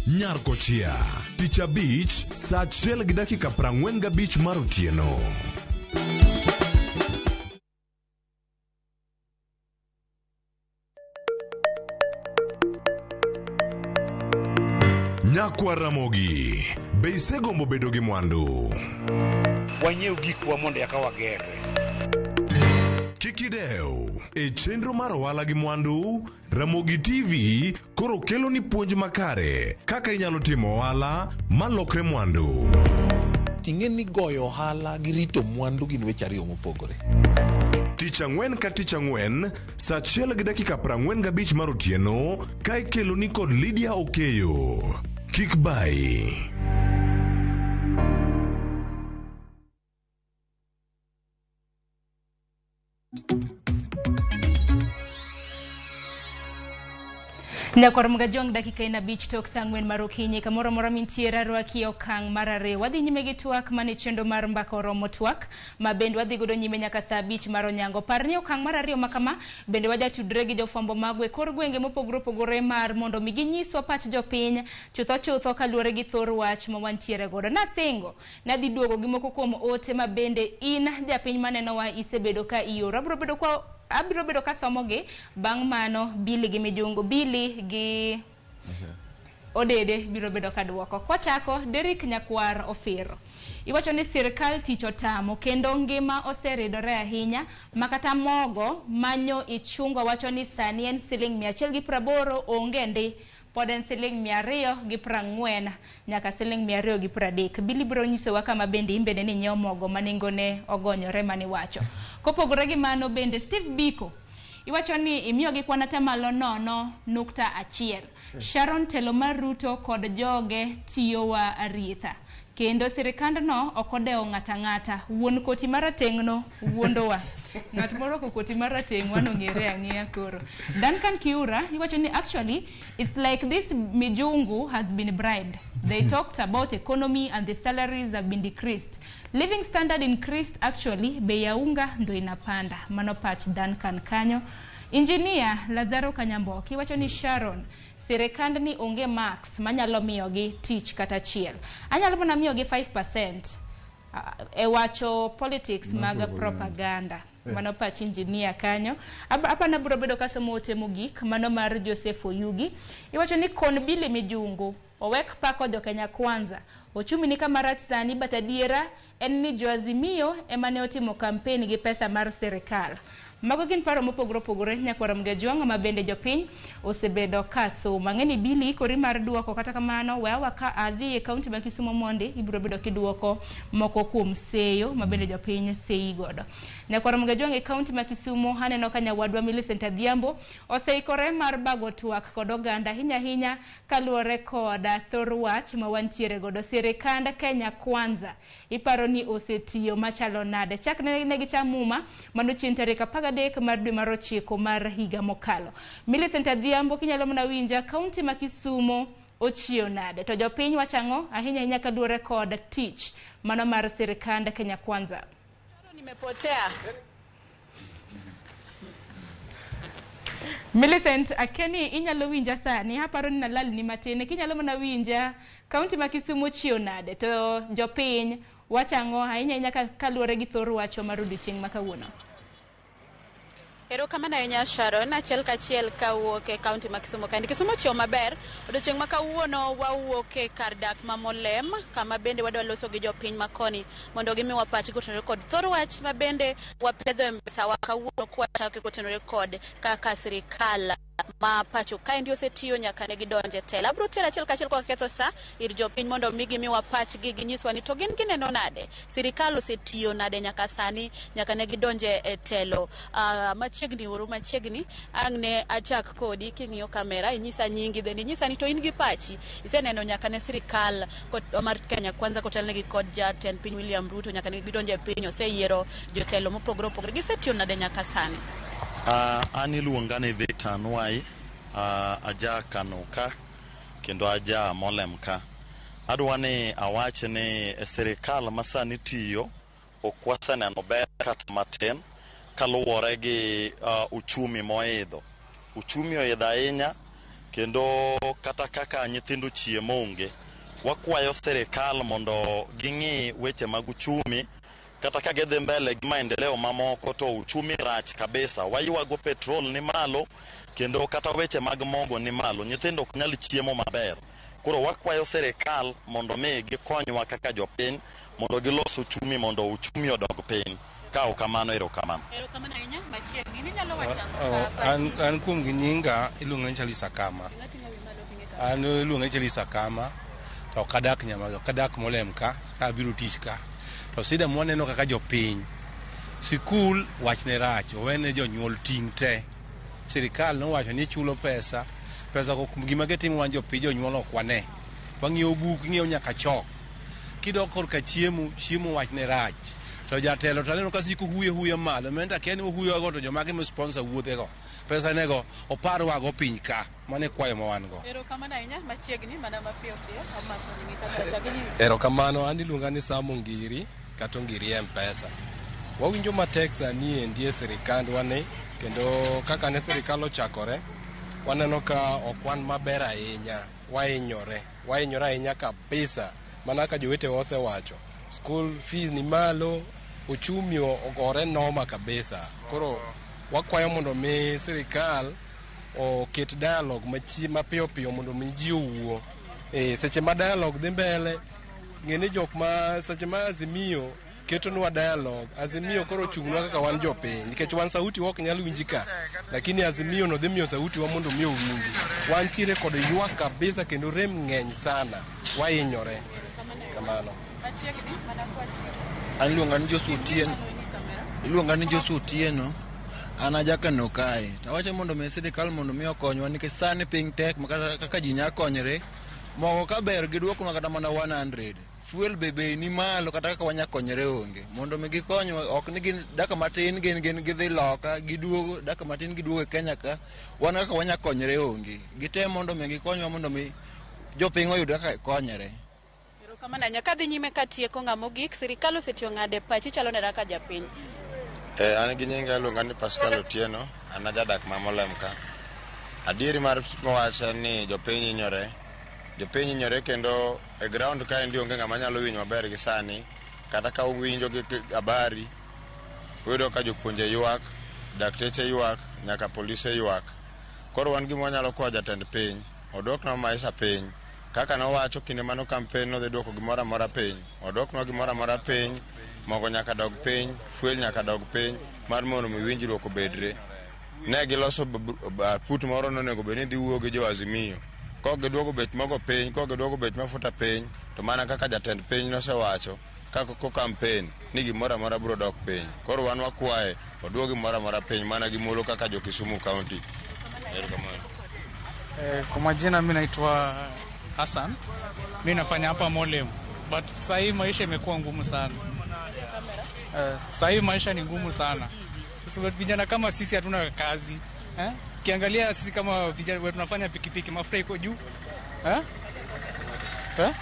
Nyarkochia. Tich abich saa 1:45 mar otieno. Nyakwar Ramogi, be isegombo bedo gi mwandu? Wanyiew gikwa mondo eka wagerre. Kik idew. E chenro mar ohala gi mwandu, Ramogi TV koro kelo ni puonj makare kaka inyalo timo ohala malokre mwandu. Ting'e ni goyo ohala gi rito mwandu gin weche ariyo mopogore. Tich ang'wen ka tich ang'wen, saa 1:45 mar otieno, ka ikeloni kod Lydia Okeyo. Kik bayi. Nyakwar Mgajwang' dakika en 5 tok saa 4 mar okinyi kamoro amora mintiere arwaki e okang' mar 2. Wadhi nyime gi twak mane chenro mar Mbaka Oromo twak ma bende wadhi godo nyime nyaka saa 5 mar onyango. Par ni okang' mar 2 makama bende wajatudre gi jofwambo magwa e kor gwenge mopogore opogore mar mondo mi ginyiswa pach jopiny chutho chutho kaluwore gi thor wach ma wantiere godo. Nasingo nadhi duogo gi moko kuom ote ma bende in japiny manenowa isebedo ka ioro. Abiro bedo ka somogi bang' mano Billy gi Mijungu, Billy gi Odede biro bedo ka duoko. Kwachako, Derrick Nyakwar Ofiro. Iwacho ni sirkal tich otamo kendo ngima oseridore ahinya makata mogo manyo ichungwa wacho ni sani en siling 180 onge ndi. Pod en siling 240 nyaka siling 230. Billy biro nyisowa kama bende imbende ni nyiewo mogo ma nengone ogonyore maniwacho. Kopogore gi mano bende Steve Biko iwacho ni imiyogi kwan atamalo 0.1. Sharon telo mar Ruto kod joge tiyowa aritha. Kendo sirikandno ok odewo ng'ata ng'ata. Wuon koti marateng'no wuondowa. Ng'at morwako koti marateng' wanong'ere ang'eya koro. Duncan Kiura iwacho ni actually it's like this Mijungu has been bribed. They talked about economy and the salaries have been decreased. Living standard increased actually, bei ya unga ndo inapanda. Mano pach Duncan kanyo. Engineer Lazaro Kanyamboki iwacho ni Sharon sirikandni onge marks manyalo miyogi tich kata achiel. Anyalo mana miyogi 5% e wacho politics mag propaganda. Mano pach engineer kanyo. Apana biro bedo kasomo ote mogik mano mar Joseph Oyugi. Iwacho ni kon Billy Mijungu owek pako jo Kenya Kwanza. Ochumi ni kama rach sani but adiera en ni jo Azimio ema ne otimo campaign gi pesa mar sirikal. Mago gin paro mopogore opogore nyakwar Mgajwang' ma bende jopiny osebedo ka somo. Ang'e ni Billy ikori mar duoko kata kamano we awa ka adhi e kaunti ma Kisumu mondi ibiro bedo kiduoko moko kuom seyo ma bende jopiny seyi godo. Nyakwar Mgajwang' e kaunti ma Kisumu aneno ka nyawadwa Millicent Adhiambo oseikore mar bago twak kod oganda ahinya ahinya kaluwore kod thor wach ma wantiere godo. Sirikand Kenya Kwanza iparo ni osetiyo machalo nade? Chak ne gicham muma mano chieng' tarik 13 mar dwe mar 9 mar higa mokalo. Millicent Adhiambo kinyalo mana winja kaunti ma Kisumu ochiew nade? To jopiny wachang'o ahinya ahinya kaluwore kod tich mano mar sirikand Kenya Kwanza. Nimepotea. Millicent akeni inyalo winja sani aparo ni nalal ni matin kinyalo mana winja kaunti ma Kisumu ochiew nade? To jopiny wachang'o ahinya ahinya kaluwore gi thor wacho mar odiochieng' ma kawuono. Erokamano ahinya Sharon, achiel kachiel kawuok e kaunti ma Kisumu kaendi. Kisumu ochiew maber. Odiochieng' ma kawuono wawuok e kar dak ma Molem kama bende wadwa loso gi jopiny makoni mondo gimiwa pachgi kotenore kod thor wach ma bende wapedho e mesa wa kawuono kwachako kotenore kod kaka sirikal ma pacho kaendi osetiyo nyaka ne gidonje e telo. Abiro tero achiel kachiel kwa ketho sa ir jopiny mondo mi gimiwa pachgi ginyiswa ni to gin gineno nade sirikal osetiyo nade nyaka sani nyaka ne gidonje e telo. Machiegni uru machiegni ang' ne achak kodi king'iyo kamera inyisa nyingi then inyisa ni to in gi pachi iseneno nyaka ne sirikal mar Kenya Kwanza kotelnegi kod jatend piny William Ruto nyaka ne gidonje e piny oseyiero jotelo mopogore opogore gisetiyo nade nyaka sani. An iluonga ni Victor Nwai, aja Kano ka kendo aja Molem ka. Adwa ni awach ni e sirikal ma sani tiyo ok waseneno ber kata matin kaluwore gi uchumi moidho. Uchumi oidho ahinya kendo kata kaka nyithindo chiemo onge. Wakwayo sirikal mondo ging'i weche mag uchumi kata ka gidhi mbele gi maendeleo mamoko to uchumi rach kabisa. Waywago petrol ni malo kendo kata weche mag mogo ni malo. Nyithindo ok nyal chiemo maber. Koro wakwayo sirikal mondo mi gikonywa kaka jopiny mondo gilos uchumi mondo uchumi odog piny. Ka ok kamano, erokamano. Erokamano ahinya. Machiegni, ninyalo wacho ang'o ka An, pachi? an kuom gi nyinga iluonga ni Charles Akama. An iluonga ni Charles Akama to ok adak nyama ok adak Molem ka, ka abiro tich ka. To sida mwaneno kaka jopiny, sikul wachne rach, owene jonyuol ting' te. Sirikal nowacho ni chulo pesa, pesa go gima gitimo wan jopiny jonyuol ok wane. Wang'iewo buk, ing'iewo nyaka chok. Kidok korka chiemo, chiemo wachne rach. To jatelo to aneno ka siko huyo huya malo, menta akia ni ohuyo go to jomage mo sponsor wuodhe go. Pesa nego oparwa piny ka, mano e kwayo ma wan go. Erokamano ahinya. Machiegni, mana mapiyo piyo, amako nyingi kamera chak gi nyingi. Erokamano, an iluonga ni Sam Ongiri kata Ongiri M-Pesa. Wawinjo matek sani endi e sirikandwa ni kendo kaka ne sirikal ochakore, waneno ka ok wan maber ahinya, wahinyore, wahinyore ahinya kabisa. Mana kaka jowetewa osewacho, school fees ni malo, uchumi ogore noma kabisa. Koro wakwayo mondo mi sirikal oket dialogue mapiyo piyo mondo mi ji owuo. E, seche ma dialogue dhi mbele, ng'e ni jok ma seche ma Azimio ketonwa dialogue, Azimio koro ochung'nwa kaka wan jopiny nikech wan sauti wa ok nyal winji ka, lakini Azimio no dhi miyo sauti wa mondo mi owinji. Wantiere kod ywak kabisa kendo rem ng'eny sana, wahinyore. Kamano. Machiegni, mana kwatieko. An iluonga ni Joshua Otieno. Iluonga ni Joshua Otieno. An ajakano kae. To awacho mondo mi sirikal mondo mi okonywa nikech sani piny tek ma kata kaka ji nya konyre. Mogo ka ber giduoknwa kata mana 100. Fuel be bei ni malo kata kaka wanya konyre onge. Mondo mi gikonywa ok ni gin dakika matin gin gidhi loka giduogo dakika matin giduogo e Kenya ka. Wan kaka wanya konyre onge. Gitem mondo mi gikonywa mondo mi jopiny oyud kaka konyre. Erokamano ahinya. Kadhi nyime katieko ng'ama ogik, sirikal osetiyo ng'ade pachi chalo nade kaka japiny? An gi nyinga iluonga ni Pascal Otieno, an ajadak ma Molem ka. Adieri mar wach en ni jopiny hinyore. Jopiny hinyore kendo e ground kaendi onge ng'ama nyalo winjo maber gi sani. Kata ka uwinjo gi habari, uyudo ka jopuonje ywak, dakteche ywak, nyaka polise ywak. Koro wan gima wanyalo kwayo jatend piny, oduoknwa maisha piny. Kaka nowacho kinde mano campaign nodhi duoko gimoro amora piny. Oduoknwa gimoro amora piny, mogo nyaka dog piny, fuel nyaka dog piny, mar mondo mi winjruok obedre. Ne giloso put moro nonego bed ni dhi wuoyo gi jo Azimio. Kok giduogo bech mogo piny, kok giduogo bech mafuta piny, to mana kaka jatend piny nosewacho, kaka ko campaign ni gimoro amora biro dok piny. Koro wan wakwaye oduog gimoro amora piny mana gi muolo kaka jo Kisumu County. Erokamano. Kwa majina mi naitwa Hassan, mi nafanya hapa Molem, but saa hii maisha imekuwa ngumu sana. Saa hii maisha ni ngumu sana. Sasa vijana kama sisi hatuna kazi eh? Kiangalia sisi kama vijana wetu tunafanya pikipiki, mafuta iko juu eh? Eh?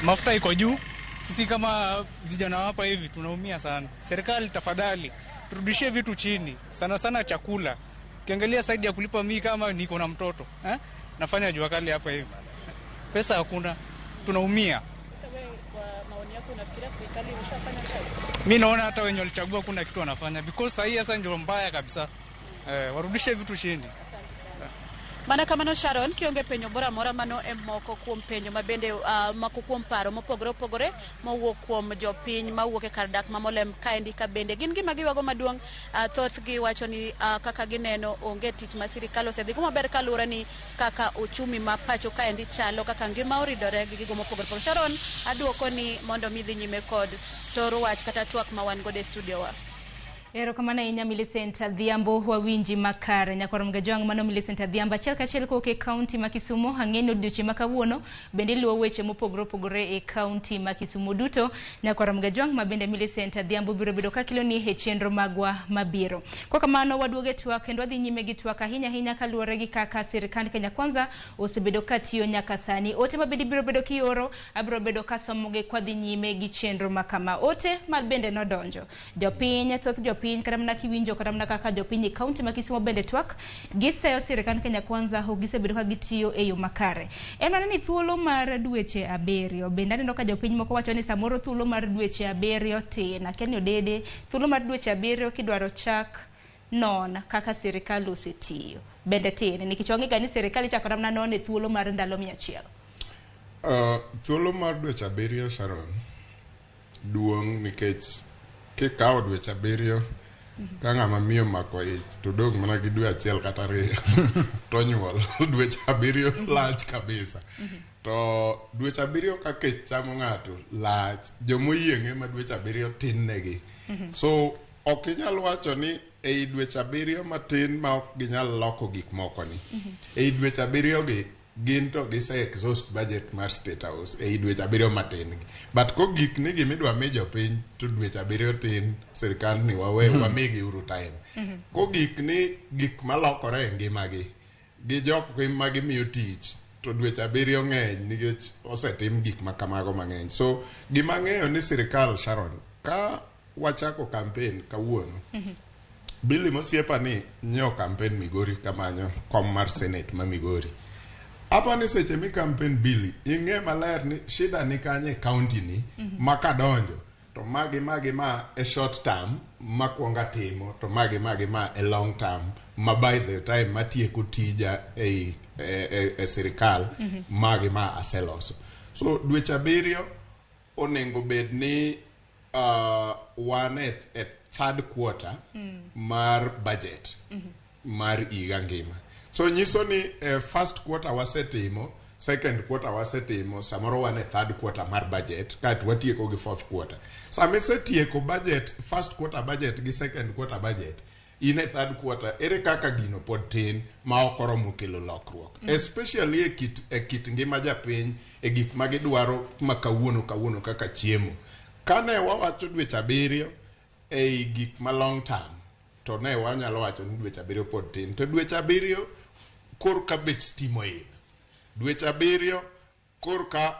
Mafuta iko juu. Sisi kama vijana hapa hivi tunaumia sana. Serikali tafadhali turudishie vitu chini, sana sana chakula. Ukiangalia side ya kulipa, mimi kama niko na mtoto eh? Nafanya jua kali hapa hivi, pesa hakuna, tunaumia. Sasa wewe kwa maoni yako unafikiria serikali imeshafanya kazi? Mi naona hata wenye walichagua kuna kitu wanafanya because sahii sasa ndio mbaya kabisa. Warudishe vitu chini. Mana kamano Sharon, kionge penjo moro amora mano e moko kuom penjo ma bende moko kuom paro mopogore opogore mowuok kuom jopiny mawuok e kar dak ma Molem kaendi ka bende gin gima giwago maduong'. Thothgi wacho ni kaka gineno onge tich ma sirikal osedhi go maber kaluwore ni kaka uchumi ma pacho kaendi chalo, kaka ngima oridore gi gigo mopogore opogore. Sharon, aduoko ni mondo mi dhi nyime kod toro wach kata twak ma wan godo e studio wa. Erokamano ahinya Millicent Adhiambo, wawinji makare. Nyakwar Mgajwang' mano Millicent Adhiambo achiel kachiel kowuok e kaunti ma Kisumu. Ang'e ni odiochieng' ma kawuono bende iluwo weche mopogore opogore e kaunti ma Kisumu duto. Nyakwar Mgajwang' ma bende Millicent Adhiambo biro bedo kakelo e chenro magwa mabiro. Kwa kamano waduogo e twak kendo wadhi nyime gi twak ahinya ahinya kaluwore gi kaka sirikand Kenya Kwanza osebedo katiyo nyaka sani. Ote ma bende ibiro bedo kioro, abiro bedo kasomogi kwadhi nyime gi chenro ma kama. Ote ma bende nodonjo. Jopiny, thoth jopiny kata mana kiwinjo kata mana kaka jopiny e kaunti ma Kisumu bende twak giseyo sirikand Kenya Kwanza ok gisebedo ka gitiyo e yo makare. En mana ni thuolo mar dweche 7 bende aneno ka jopiny moko wacho ni samoro thuolo mar dweche 7 tin. Akia ni odede thuolo mar dweche 7 kidwaro chak non kaka sirikal osetiyo. bende tin nikech wang'e ga ni sirikal ichako mana none thuolo mar ndalo 100. Thuolo mar dweche 7 Sharon duong' nikech kikawo dweche 7 ka ng'ama miyo mako ich to dong' mana gi dwe 1 kata 2 to nyuol. Dweche 7 lach kabisa. To dweche 7 ka kech chamo ng'ato lach, jomoyieng'e ma dweche 7 tin negi. So ok inyal wacho ni ei dweche 7 matin ma ok ginyal loko gik moko ni. Ei dweche 7 gi gin to gise exhaust budget mar State House ei dweche 7 matin gi. But kogik ni gimidwa mi jopiny to dweche 7 tin, sirikal ni wawe wamigi uru time. Kogik ni gik malokore e ngimagi gi jok ma gimiyo tich to dweche 7 ng'eny nikech osetim gik ma kamago mang'eny. So gima ang'eyo ni sirikal Sharon, ka wachako campaign kawuono, Billy Mosiepa ni nyiewo campaign Migori kamanyo kom mar Senate ma Migori. Apa ni seche mi campaign Billy, ing'e maler ni shida ni kanye e county ni ma kadonjo to magi magi ma e short term makwongo atimo to magi magi ma e long term ma by the time matieko tija ei e sirikal magi ma aseloso. So dweche 7 onego bed ni wan e third quarter mar budget mar higa ngima. So nyiso ni first quarter wasetimo, second quarter wasetimo, samoro wan e third quarter mar budget, kaeto watieko gi fourth quarter. Sama isetieko budget, first quarter budget gi second quarter budget, in e third quarter, ere kaka gino pod tin ma ok oromo kelo lokruok. Especially e kit ngima japiny, e gik ma gidwaro ma kawuono kawuono kaka chiemo. Kane wawacho dweche 7 ei gik ma long term, to ne wanyalo wacho ni dweche 7 pod tin. To dweche 7 korka bech stima oidho. Dweche 7 korka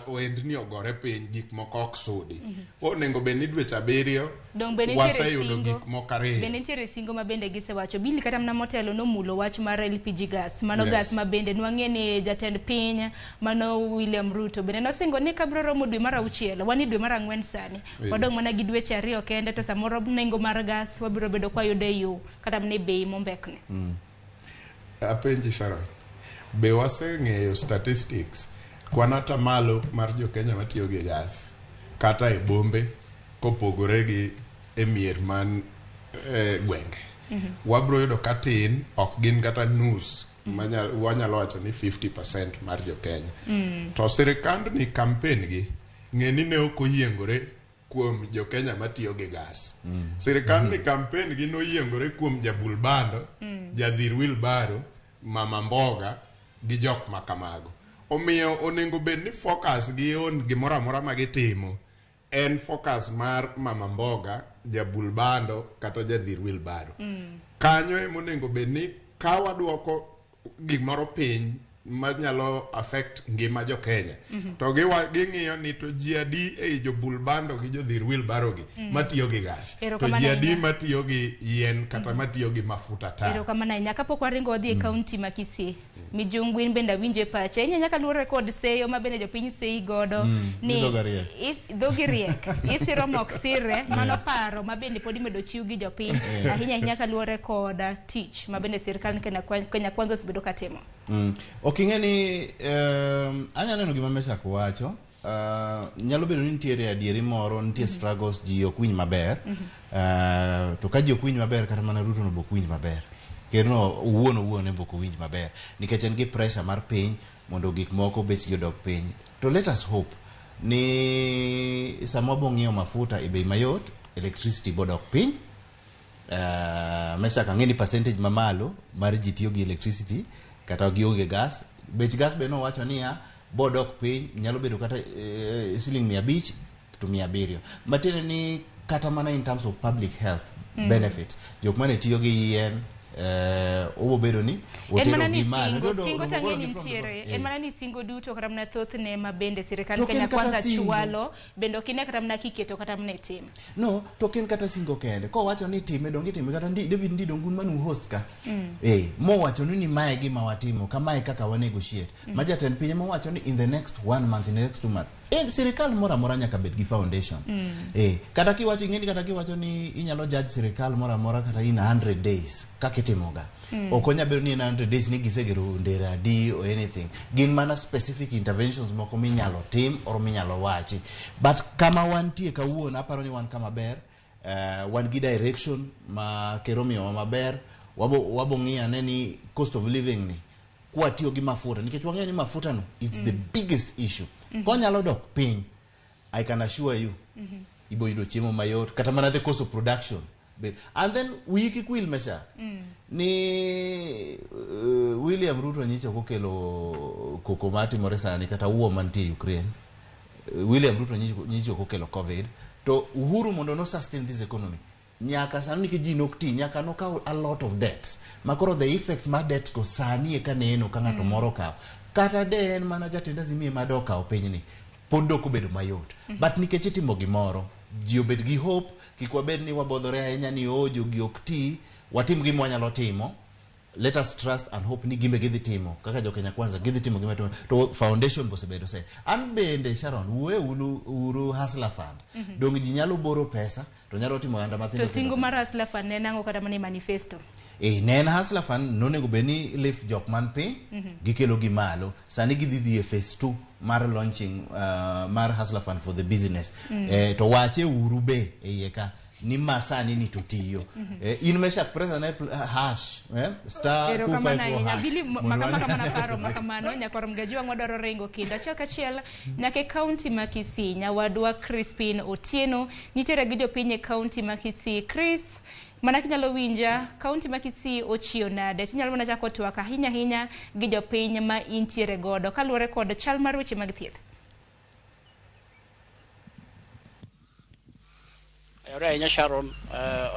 oendni ogore piny, gik moko ok sudi. Onego bed ni dweche 7 waseyudo gik moko 2. Bende nitiere singo ma bende gisewacho. Billy kata mana motelo nomulo wach mar LPG gas. Mano gas ma bende nwang'e ni jatend piny mano William Ruto bende nosingo ni kabiro romo dwe mar 6, wan e dwe mar 4 sani. Wadong' mana gi dweche 2 kende to samoro nengo mar gas wabiro bedo kwa yude yo kata mana e bei mombekne. Apenji Sharon, be waseng'eyo statistics kwan atamalo mar jo Kenya matiyo gi gas kata e bombe kopogore gi e mier man gwenge? Wabro yudo ka tin ok gin kata nus, wanyalo wacho ni 50% mar jo Kenya. To sirikand ni campaign gi ng'e ni ne ok oyiengore kuom jo Kenya matiyo gi gas. Sirikand ni campaign gi noyiengore kuom jabul bando, jadhir wheelbarrow, mama mboga gi jok makamago. Omiyo onego bed ni focus gi on gimoro amora ma gitimo en focus mar mama mboga, jabul bando kata jadhir wheelbarrow. Kanyo ema onego bed ni ka waduoko gimoro piny manyalo affect ngima jo Kenya. To ging'iyo ni to ji adi ei jobul bando gi jodhir wheelbarrow gi matiyo gi gas. To ji adi matiyo gi yien kata matiyo gi mafuta taa. Erokamano ahinya. Kapok waringo wadhi e kaunti ma Kisii, Mijungu in bende awinjo e pache. Inya nyaka luwore kod seyo ma bende jopiny seyi godo ni dhogi riek. Isiro mok sire, mano paro ma bende pod imedo chiw gi jopiny. Ahinya ahinya kaluwore kod tich ma bende sirkal Kenya Kwanza osebedo katimo. Ok ing'e ni anya neno gima Meshak wacho. Nyalo bedo ni nitiere adieri moro, nitie struggles, ji ok winj maber. To ka ji ok winj maber, kata mana Ruto no be ok winj maber. Kerno owuon owuon ema ok owinj maber nikech en gi pressure mar piny mondo gik moko bechgi odok piny. To let us hope ni sama wabo ng'iewo mafuta e bei mayot, electricity bodok piny. Meshak ang'e ni percentage mamalo mar ji tiyo gi electricity kata gionge gas. Bech gas be nowacho niya bodok piny, nyalo bedo kata siling 500 to 700. Matiende ni kata mana in terms of public health benefits, jok mane tiyo gi yien obo bedo ni otero gi malo. Singo tang'e nitiere, en mana ni singo duto kata mana thothne ma bende sirikal Kenya Kwanza chwalo, bende ok ine kata mana kiketo kata mana tim. No, to ok en kata singo kende. Kowacho ni time donge time kata David Ndii Dongun manu host ka. Mowacho ni mae gima watimo, kamae kaka wa negotiate. Ma jatend piny mowacho ni in the next 1 month, in the next 2 months. En sirikal moro amora nyaka bed gi foundation. Kata kiwacho ing'eni, kata kiwacho ni inyalo judge sirikal moro amora kata in 100 days kaka itimoga. Ok onya bedo ni in 100 days ni gisegero ndera adi or anything. Gin mana specific interventions moko minyalo tim or minyalo wachi. But kama wantie kawuono, aparo ni wan kama ber. Wan gi direction ma ker omiyowa maber. Wabo ng'iyo ane ni cost of living ni kwatiyo gi mafuta, nikech wang'eyo ni mafuta no it's the biggest issue. Konyalo dok piny, I can assure you, ibo yudo chiemo mayot, kata mana the cost of production. And then wiyi kik wil, Mesha, ni William Ruto nyicha ok okelo koko matimore sani kata wuo mantie Ukraine. William Ruto nyicha ok okelo COVID. To Uhuru mondo no sustain this economy nyaka sani, nikech ji nok ti, nyaka nokaw a lot of debts, makoro the effects mar debt go sani eka neno ka ng'ato moro okawo, kata de en mana jatend Azimio ema do okawo pinyni, pod dok obedo mayot. But nikech itimo gimoro, ji obed gi hope, kik wabed ni wabodhore ahinya ni o jogi ok ti. Watim gima wanyalo timo. Let us trust and hope ni gimbe gidhi timo kaka jo Kenya Kwanza gidhi timo gima timo to foundation bosebedo se. An bende, Sharon, wuoye uru, uru Hustler Fund. Dong ji nyalo boro pesa to nyalo timo oganda mathindo. To singo mar Hustler Fund ne nang'o kata mana e manifesto? E, ne en Hustler Fund nonego bed ni lift jok man piny, gikelo gi malo. Sani gidhi dhi e phase 2 mar launching mar Hustler Fund for the business. To wache uru be e iye ka ni ma sani ni to tiyo. In Meshak, press ane hash star Erokamano 254 ahinya. hash. Bili Mondo makama kamano paro makamano nyakwar Mgajiwang' wadwaro ringo kendo achiel kachiel nyaka e kaunti ma Kisii. Nyawadwa Crispin Otieno nitiere gi jopiny e kaunti ma Kisii. Chris, mana kinyalo winja, kaunti ma Kisii ochiew nade? Tinyalo mana chako twak ahinya ahinya gi jopiny ma intiere godo kaluwore kod chal mar weche mag thieth. Ayore ahinya, Sharon.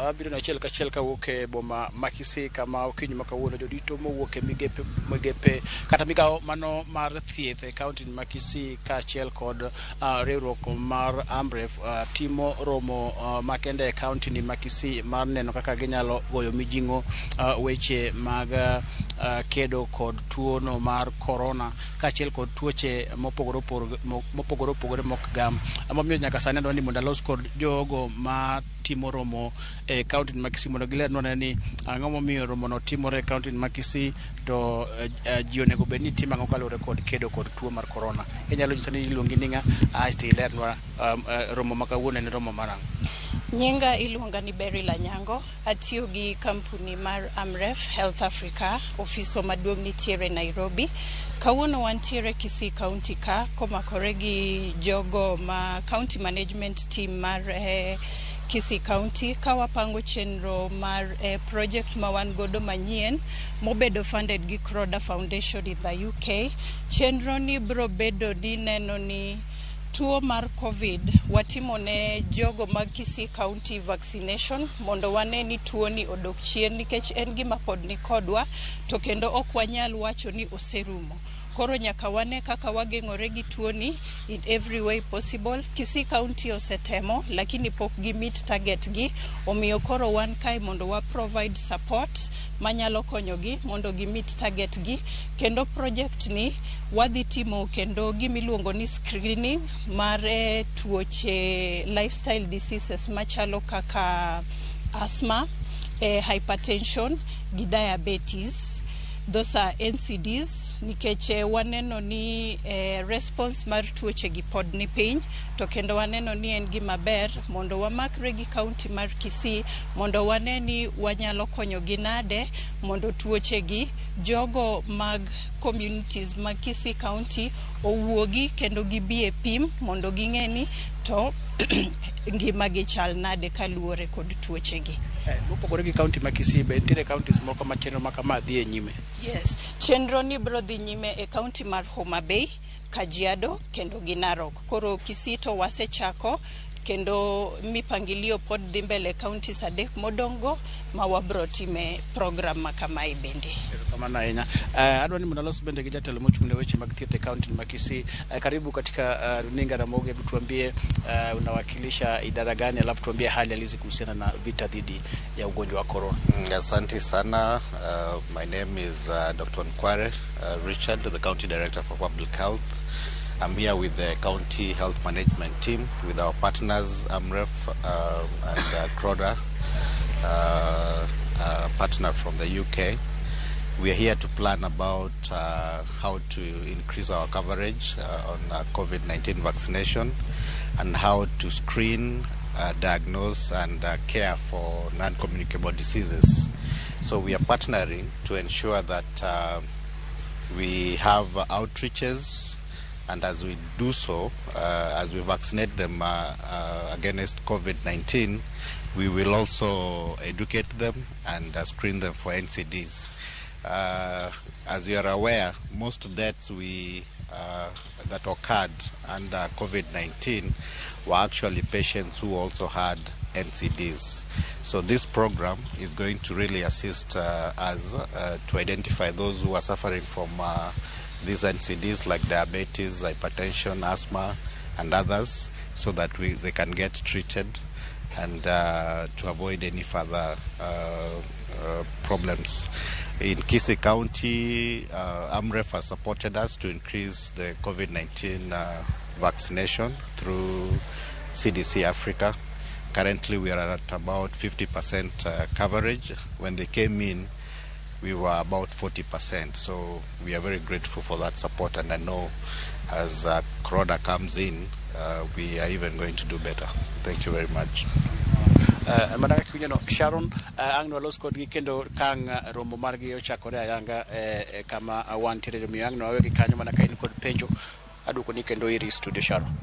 Abiro no achiel kachiel kawuok e boma ma Kisii, kama okinyi ma kawuono jodito mowuok e migepe kata migawo mano mar thieth e kaunti ma Kisii kaachiel kod riwruok mar Amref timo romo makende e kaunti ni ma Kisii mar neno kaka ginyalo goyo mijing'o weche mag kedo kod tuo no mar corona kaachiel kod tuoche mopogore opogore mok gam. Emomiyo nyaka sani adwa ni mondo alos kod jogo ma timo romo e kaunti ma Kisii mondo gilernwa ane ni ang'o momiyo romo no timore e kaunti ma Kisii to ji onego bed ni timo ang'o kaluwore kod kedo kod tuo mar corona. Inyalo nyisa ni iluongi ni ng'a, aeto ilernwa romo ma kawuono en romo mar ang'o? Nyinga iluonga ni Beryl Anyango, atiyo gi kampuni mar Amref Health Africa, ofiswa maduong' nitiere Nairobi. Kawuono wantiere Kisii County ka komakore gi jogo ma county management team mar Kisii County ka wapango chenro mar project ma wan godo manyien mobedo funded gi Croda Foundation in the UK. Chenro ni bro bedo ni neno ni tuo mar COVID watimo ne jogo mag Kisii County vaccination mondo wane ni tuo ni odok chien, nikech en gima pod ni kodwa to kendo ok wanyal wacho ni oserumo. Koro nyaka wane kaka wageng'ore gi tuo ni in every way possible. Kisii County osetemo lakini pok gi meet target gi, omiyo koro wan kae mondo wa provide support manyalo konyogi mondo gi meet target gi. Kendo project ni wadhi timo kendo gimiluongo ni screening mar tuoche lifestyle diseases machalo kaka asthma, hypertension gi diabetes. Those are NCDs, nikech waneno ni response mar tuoche gi pod ni piny, to kendo waneno ni en gima ber mondo wamakre gi county mar Kisii mondo wane ni wanyalo konyogi nade mondo tuoche gi jogo mag communities mag Kisii County owuogi kendo gibi e pim mondo ging'e ni to ngima gi chal nade kaluwore kod tuoche gi. Mopogore gi kaunti ma Kisii, be nitiere counties moko ma chenro ma kama dhi e nyime? Yes, chenro ni biro dhi nyime e county mar Homa Bay, Kajiado kendo gi Narok. Koro Kisii to wasechako, kendo mipangilio pod dhi mbele counties adek modong' go ma wabro time program ma kamae bende. Erokamano ahinya. Adwa ni mondo alos bende gi jatelo mochung' ne weche mag thieth e kaunti ma Kisii. Karibu katika runinga Ramogi. Hebu tuambie unawakilisha idara gani, alafu tuambie hali halisi kuhusiana na vita dhidi ya ugonjwa wa corona. Asante sana. My name is Dr. Nkware Richard, the County Director for Public Health. I'm here with the County Health Management team, with our partners, AMREF and Croda, partner from the UK. We are here to plan about how to increase our coverage on COVID-19 vaccination and how to screen, diagnose and care for non-communicable diseases. So we are partnering to ensure that we have outreaches, and as we do so, as we vaccinate them against COVID-19, we will also educate them and screen them for NCDs. As you are aware, most deaths that occurred under COVID-19 were actually patients who also had NCDs. So this program is going to really assist us to identify those who are suffering from these NCDs like diabetes, hypertension, asthma, and others, so that they can get treated and to avoid any further problems. In Kisii County, AMREF has supported us to increase the COVID-19 vaccination through CDC Africa. Currently, we are at about 50% coverage. When they came in, we were about 40%. So we are very grateful for that support, and I know as Croda comes in, we are even going to do better. Thank you very much. Mana kaka iwinjo no Sharon, ang' nwalos kodgi kendo ka ang' romo margi ochakore ayanga kama wantiere, omiyo ang' nwawegi kanyo mana ka in kod penjo aduoko ni kendo iri studio, Sharon.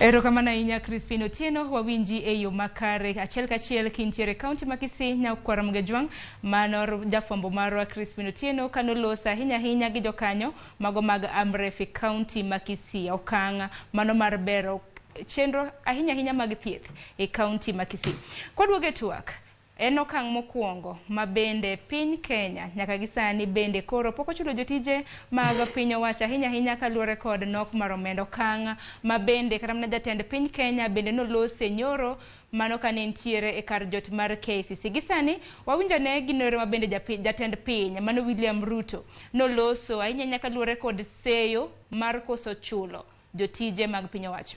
Erokamano ahinya Crispin Otieno, wawinji e yo makare achiel kachiel kintiere kaunti ma Kisii. Nyakwar Mgejwang', mano jafwambo marwa Crispin Otieno kanoloso ahinya ahinya gi jokanyo mago mag AMREF e kaunti ma Kisii, okang' mano mar bero chenro ahinya ahinya mag thieth e kaunti ma Kisii. Kwaduogo e twak, en okang' mokwongo ma bende piny Kenya nyaka gi sani bende koro pok ochulo jotije mag piny owacho ahinya ahinya kaluwore kod nok mar omenda. Okang' ma bende kata mana jatend piny Kenya bende nolose nyoro mano kane nitiere e kar jot mar KICC. Gi sani wawinjo ne ginore ma bende jatend piny mano William Ruto noloso ahinya ahinya kaluwore kod seyo mar koso chulo jotije mag piny owacho.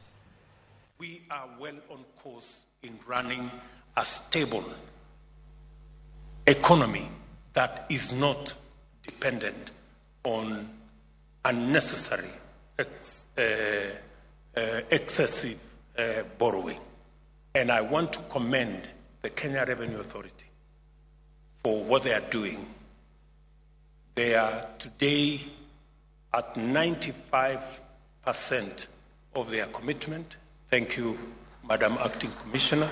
We are well on course in running a stable economy that is not dependent on unnecessary excessive borrowing. And I want to commend the Kenya Revenue Authority for what they are doing. They are today at 95% of their commitment. Thank you, Madam Acting Commissioner.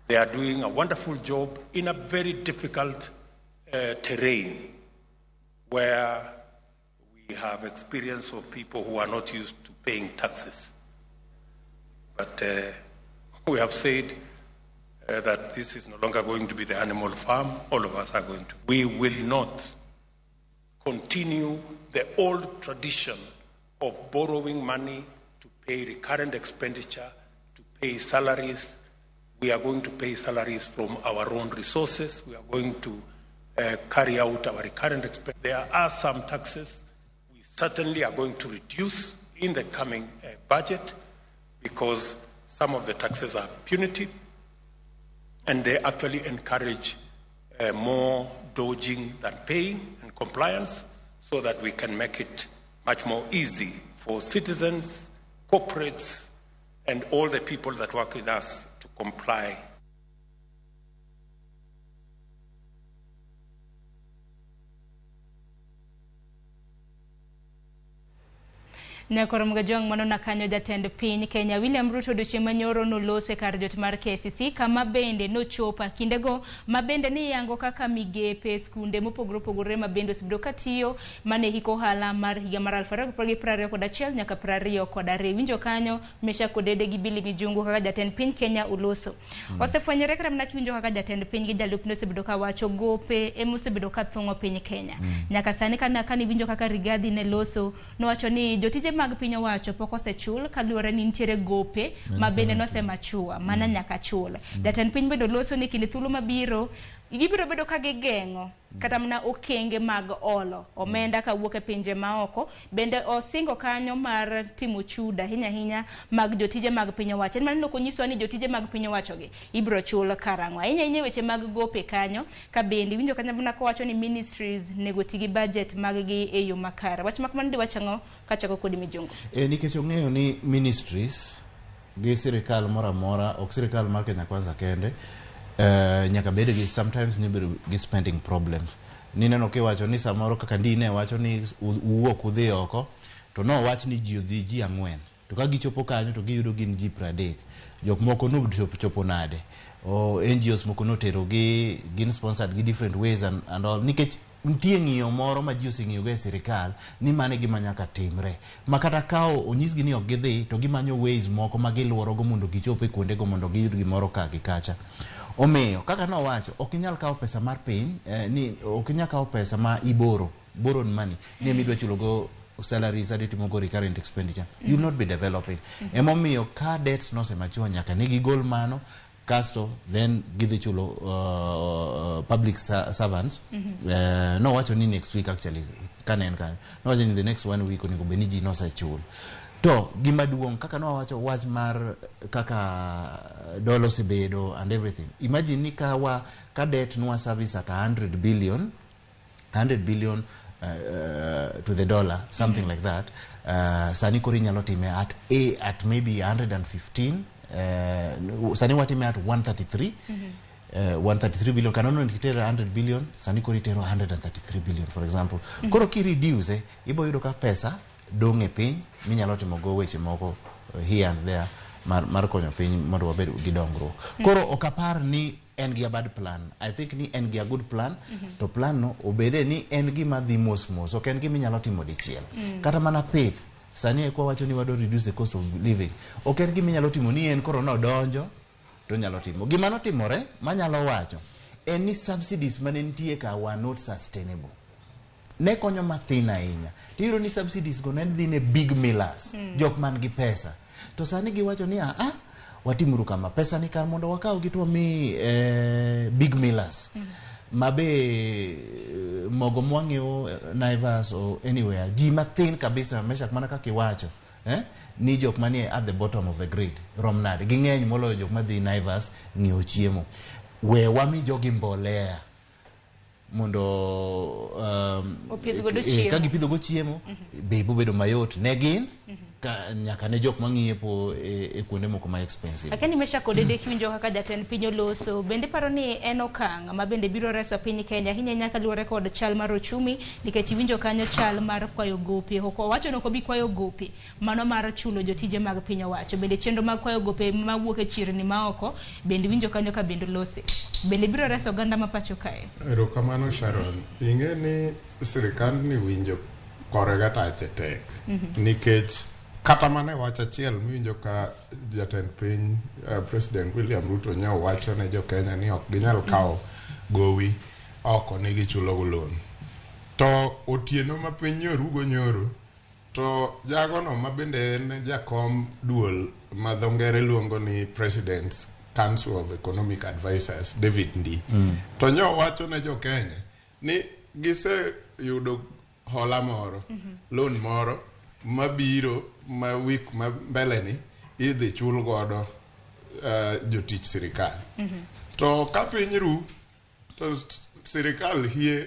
They are doing a wonderful job in a very difficult terrain where we have experience of people who are not used to paying taxes. But we have said that this is no longer going to be the animal farm. All of us are going to. We will not continue the old tradition of borrowing money to pay recurrent expenditure, to pay salaries. We are going to pay salaries from our own resources. We are going to carry out our recurrent expenditure. There are some taxes we certainly are going to reduce in the coming budget, because some of the taxes are punitive and they actually encourage more dodging than paying and compliance, so that we can make it much more easy for citizens, corporates, and all the people that work with us to comply. Nyakoro Mgajwang' mano nakanyo jatend piny Kenya William Ruto odiochieng' manyoro nolose kar jot mar KICC kama bende nochopo kindego ma bende niyango kaka migepe skunde mopogore opogore ma bende osebedo katiyo mane hik ohala mar higa mar 2021 nyaka 22. Winjo kanyo Mesha Kodede gi Billy Mijungu kaka jatend piny Kenya oloso. Osefwenyore kata mana kiwinjo kaka jatend piny gi jalupne osebedo kawacho gope emosebedo kathung'o piny Kenya. Nyaka sani kana kaniwinjo kaka Rigathi ne loso nowacho ni jotije mag piny owacho pok osechul kaluwore ni nitiere gope ma bende nosemachua mana nyaka chul. Jatend piny bende oloso ni kinde thuolo mabiro Gibiro bedo ka gigeng'o kata mana okenge mag olo omenda kawuok e pinje maoko. Bende osingo kanyo mar timo chudo ahinya ahinya mag jotije mag piny owacho. En mana ni ok onyiswa ni jotije mag piny owacho gi ibiro chul karang'o. Ahinya ahinya weche mag gope kanyo ka bende iwinjo kanyo mana kowacho ni ministries nego ti gi budget mag gi e yo makare. Wach ma kamano diwach ang'o kachako kodi Mijungu? Nikech ong'eyo ni ministries gi sirikal moro amora, ok sirikal mar Kenya Kwanza kende, nyaka bed gi sometimes ni bedo gi spending problems. Nineno kiwacho ni samoro kaka ndi ne wacho ni uwuok udhi oko, to nowach ni ji odhi ji 4. To ka gichopo kanyo to giyudo gin ji 30. Jok moko nochopo nade? O NGOs moko notero gi, gin sponsored gi different ways and all. Nikech nitie ng'iyo moro ma ji oseng'iyogo e sirikal ni mano e gima nyaka timre. Ma kata ka onyisgi ni ok gidhi to gimanyo ways moko ma giluorogo mondo gichop e kuondego mondo giyud gimoro ka gi kacha. Omiyo kaka nowacho, ok inyal kawo pesa mar piny, ni ok inyal kawo pesa ma iboro, borrowed money, ni ema idwa chulogo salaries adi timogo recurrent expenditure. You will not be developing. Emomiyo ka debts nosemature nyaka ne gigol mano, kasto then gidhi chulo public servants. Nowacho ni next week actually, kane en kanyo, nowacho ni the next one week onego bed ni ji nosechul. To gima duong' kaka nowacho wach mar kaka dola osebedo and everything. Imagine ni ka debt nwa service at 100 billion, 100 billion to the dollar, something like that. Sani koro inyalo time at maybe 115, sani watime at 133. 133 billion kanono itero 100 billion, sani koro itero 133 billion, for example. Koro ki reduce, ibo yudo ka pesa dong' e piny minyalo timo go weche moko here and there mar konyo piny mondo wabed gi dongruok. Koro ok apar ni en gi a bad plan. I think ni en gi a good plan. To plan no obede ni en gima dhi mos mos, ok en gima inyalo timo dichiel. Kata mana pith, sani eko wacho ni wadwa reduce the cost of living. Ok en gima inyalo timo ni en koro nodonjo to nyalo timo. Gima notimore manyalo wacho en ni subsidies mane nitie ka were not sustainable. Ne konyo mathin ahinya. Tiyudo ni subsidies go ne dhi ne big millers, jok man gi pesa. To sani giwacho ni a watimuru kama, pesa ni kar mondo wakaw gi to wami big millers. Mabe mogo mwang'iewo Naivas or anywhere, ji mathin kabisa, Meshak, mana kaka iwacho, ni jok manie at the bottom of the grid rom nade, ging'eny moloyo jok madhi Naivas ng'iewo chiemo. We wami jogi mbolea mondo Opidh godo chiemo. Ka gipidho go chiemo, bei bobedo mayot ne gin ka, nyaka ne jok mang'iepo e kuonde moko ma expensive. Lakini Meshack Odede, kiwinjo kaka jatend piny oloso, bende paro ni en okang' ma bende biro reso piny Kenya ahinya ahinya kaluwore kod chal mar ochumi, nikech iwinjo kanyo chal mar kwayo gope. Ok owacho ni ok obi kwayo gope mano mar chulo jotije mag piny owacho. Bende chenro mag kwayo gope mawuok e chirni maoko bende iwinjo kanyo ka bende olose. Bende biro reso oganda ma pacho kae. Erokamano Sharon. Ing'e ni sirikand ni winjo korega tache tek. Nikech kata mana e wach achiel miwinjo ka jatend piny, President William Ruto nyo wacho ne jo Kenya ni ok ginyal kawo gowi oko ni gichulo go loan. To otieno ma piny nyorugo nyoro, to jagono ma bende en jakom duol ma dho ngere luongo ni President's Council of Economic Advisors, David Ndii. To nyo wacho ne jo Kenya ni giseyudo hola moro, loan moro mabiro ma week ma mbele ni idhi chul godo jotich sirikal. To ka piny ru to sirikal hie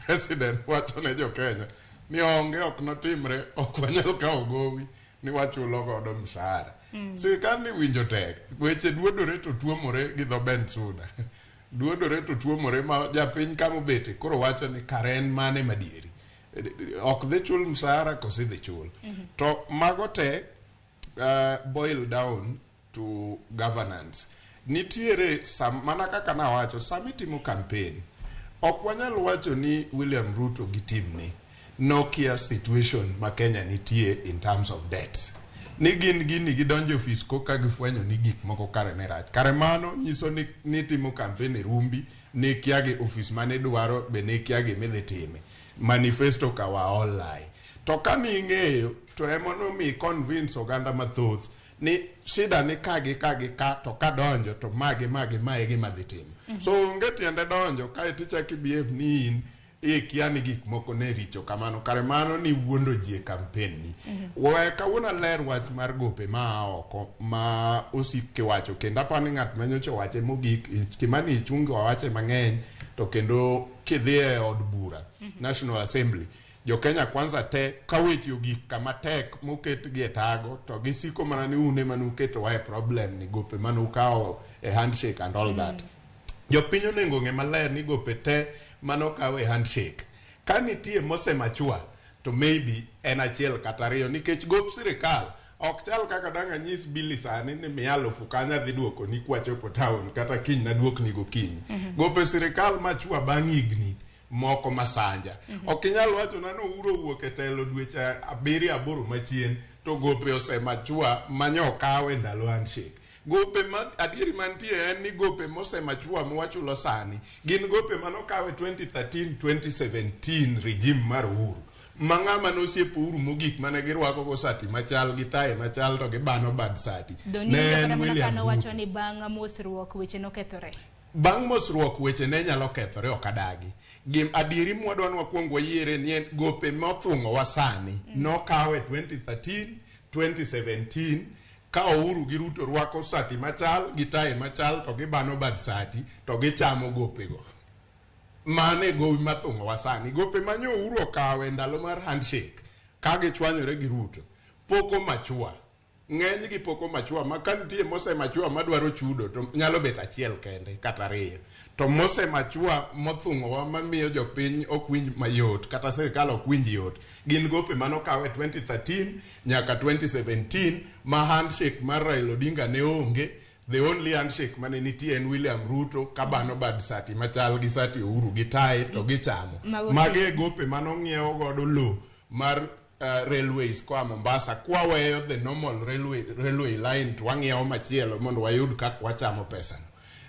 president wacho ne jo Kenya ni onge, ok notimre, ok wanyal kawo gowi ni wachulo godo mshahara. Sirikal ni winjo tek, weche duodore to tuomore gi dho Bensuda. Duodore to tuomore ma japiny kama obete koro wacho ni kare en mane madieri. Ok dhi chul mshahara koso idhi chul. To mago te boil down to governance. Nitiere sam, mana kaka nawacho, sama itimo campaign, ok wanyal wacho ni William Ruto gi team ni nokia situation ma Kenya nitie in terms of debts. Ni gin gini gidonjo e ofis koka gifwenyo ni gik moko kare ne rach. Kare mano nyiso ni nitimo campaign e rumbi, ni kia gi ofis mane dwaro be ne kia gima idhi time. Manifesto ka wa all lie. To ka ning'eyo to ema nomi convince oganda mathoth ni shida ni ka gi ka gi ka to kadonjo to magi magi mae gima dhi timo. So onge tiende donjo kaeto ichako ibehave ni in ikia ni gik moko ne richo kamano, kare mano ni wuondo ji e campaign ni. We kawuono aler wach mar gope ma oko ma osik kiwacho, kendo aparo ni ng'at manyocha owache mogik Kimani Ichung'wa wawache mang'eny, to kendo kidhi e od bura, National Assembly, jo Kenya Kwanza te ka weche ogik kama tek moketgi e tago to gisiko mana ni un ema nuketowa e problem ni gope manukawo e handshake and all that. Jopiny onego ong'e maler ni gope te manokaw e handshake ka nitie mosemachua to maybe en achiel kata ariyo, nikech gop sirikal ok chal kaka dang' anyis Billy sani ni miya alufu kanyo adhi duokoni kwachopo town kata kiny naduokni gokinyi. Gope sirikal machua bang' higni moko masanja. Ok inyal wachona ni Uhuru owuok e telo dweche 7 8 machien to gope osemachua manyo okaw e ndalo handshake. Gope ma adieri mantie en ni gope mosemachua mwachulo sani gin gope manokaw e 2013 2017 regime mar Uhuru, ma ng'ama nosiepo Uhuru mogik mane girwako go sati machal gi tai machal to gibano bad sati ne en William Ruto. Wacho ni bang' mosruok weche nokethore. Bang' mosruok weche ne nyalo kethore, ok adagi. Gim adieri mwadwa ni wakwong wayiere ni en gope mothung'owa sani nokaw e 2013 2017 ka Uhuru gi Ruto rwako sati machal gi tai machal to gibano bad sati to gichamo gopego. Mano e gowi mathung'owa sani. Gope manyo Uhuru okawo e ndalo mar handshake ka gichwanyore gi Ruto pok omachua. Ng'eny gi pok omachua, ma ka nitie mosemachua madwaro chudo to nyalo bet achiel kende kata ariyo. To mosemachua mothung'owa mamiyo jopiny ok winj mayot kata sirikal ok winj yot gin gope manokaw e 2013 nyaka 2017 ma handshake mar Raila Odinga ne onge. The only handshake mane nitie en William Ruto kabano bad sati machal gi sati Uhuru gi tai to gichamo. Mago e gope manong'iewo godo lo mar railways koa Mombasa kwaweyo the normal railway line to wang'iewo machielo mondo wayud kaka wachamo pesano.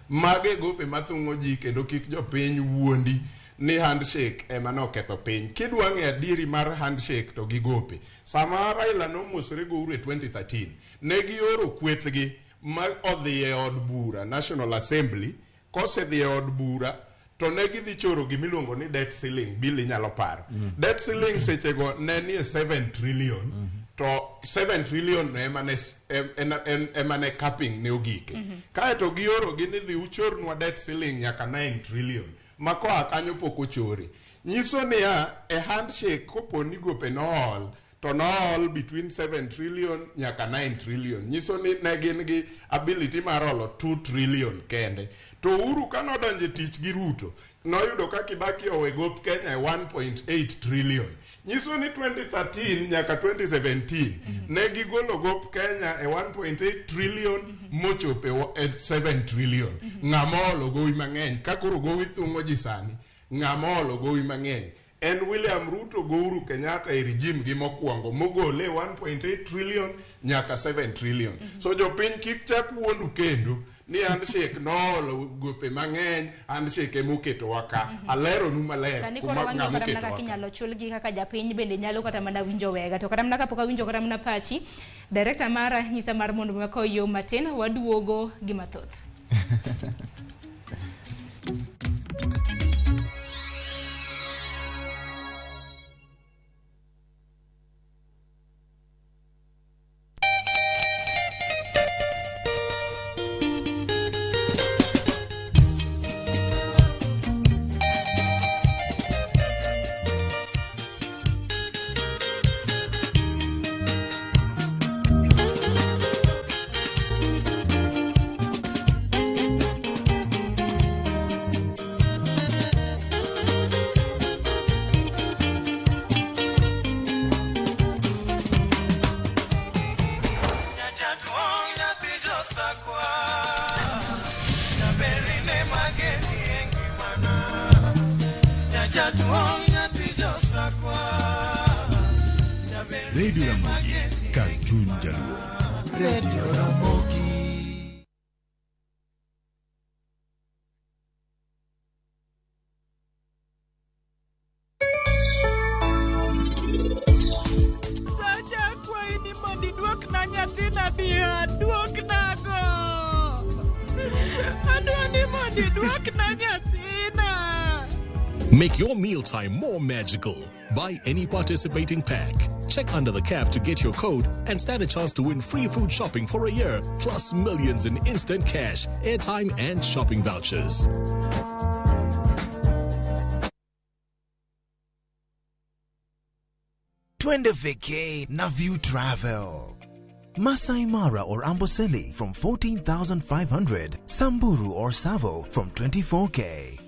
Mago e gope mathung'o ji, kendo kik jopiny wuondi ni handshake ema noketho piny. Kidwa ng'eyo adieri mar handshake to gi gope, sama Raila nomosore go Uhuru e 2013 ne gioro kwethgi ma odhi e od bura, National Assembly. Kosedhi e od bura to ne gidhi choro gimiluongo ni debt ceiling. Bill inyalo paro. Debt ceiling sechego ne nie 7 trillion, to 7 trillion no ema ne capping ne ogike. Kaeto gioro gi ni dhi uchornwa debt ceiling nyaka 9 trillion, ma koa kanyo pok ochore. Nyiso niya, e handshake kopo ni gope nool to nool between 7 trillion nyaka 9 trillion. Nyiso ni ne gin gi ability mar olo 2 trillion kende. To Uhuru kanodonjo e tich gi Ruto, noyudo ka Kibaki owe gop Kenya e 1.8 trillion. Nyiso ni 2013 nyaka 2017 ne gigolo gop Kenya e 1.8 trillion mochopo e 7 trillion. Ng'ama oolo gowi mang'eny? Ka koro gowi thung'o ji sani, ng'ama oolo gowi mang'eny? En William Ruto go Uhuru Kenyatta e regime gi mokwongo mogole 1.8 trillion nyaka 7 trillion. So jopiny kik chak wuondu kendo ni handshake noolo gope mang'eny, handshake emoketowa ka. Aleronu maler sani koro wang'iyo kata mana kaka inyalo chulgi kaka japiny bende nyalo kata mana winjo wega. To kata mana kapok awinjo kata mana pachi, director mara nyisa mar mondo wakaw yo matin waduogo gi mathoth. Radio Ramogi, kar chuny jaluo. Radio Ramogi. nyathina biha duoknago. Adwa ni mondo iduokna nyathina. Make your mealtime more magical. Buy any participating pack. Check under the cap to get your code and stand a chance to win free food shopping for a year, plus millions in instant cash, airtime, and shopping vouchers. Twende vacay na View Travel. Masai Mara or Amboseli from 14,500, Samburu or Savo from 24K.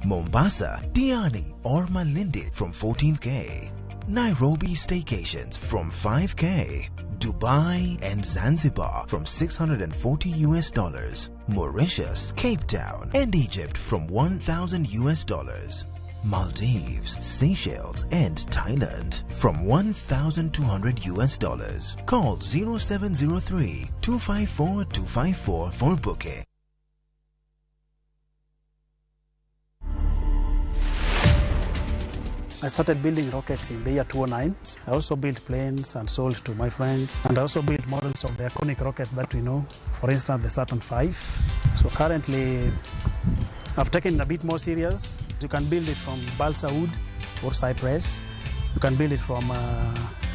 Mombasa, Diani or Malindi from 14K. Nairobi staycations from 5K. Dubai and Zanzibar from $640 US. Mauritius, Cape Town and Egypt from $1,000 US. Maldives, Seychelles and Thailand from $1,200 US. Call 0703 254 254 for booking. I started building rockets in the year 2009. I also built planes and sold to my friends. And I also built models of the iconic rockets that we know, for instance, the Saturn V. So currently, I've taken it a bit more serious. You can build it from balsa wood or cypress. You can build it from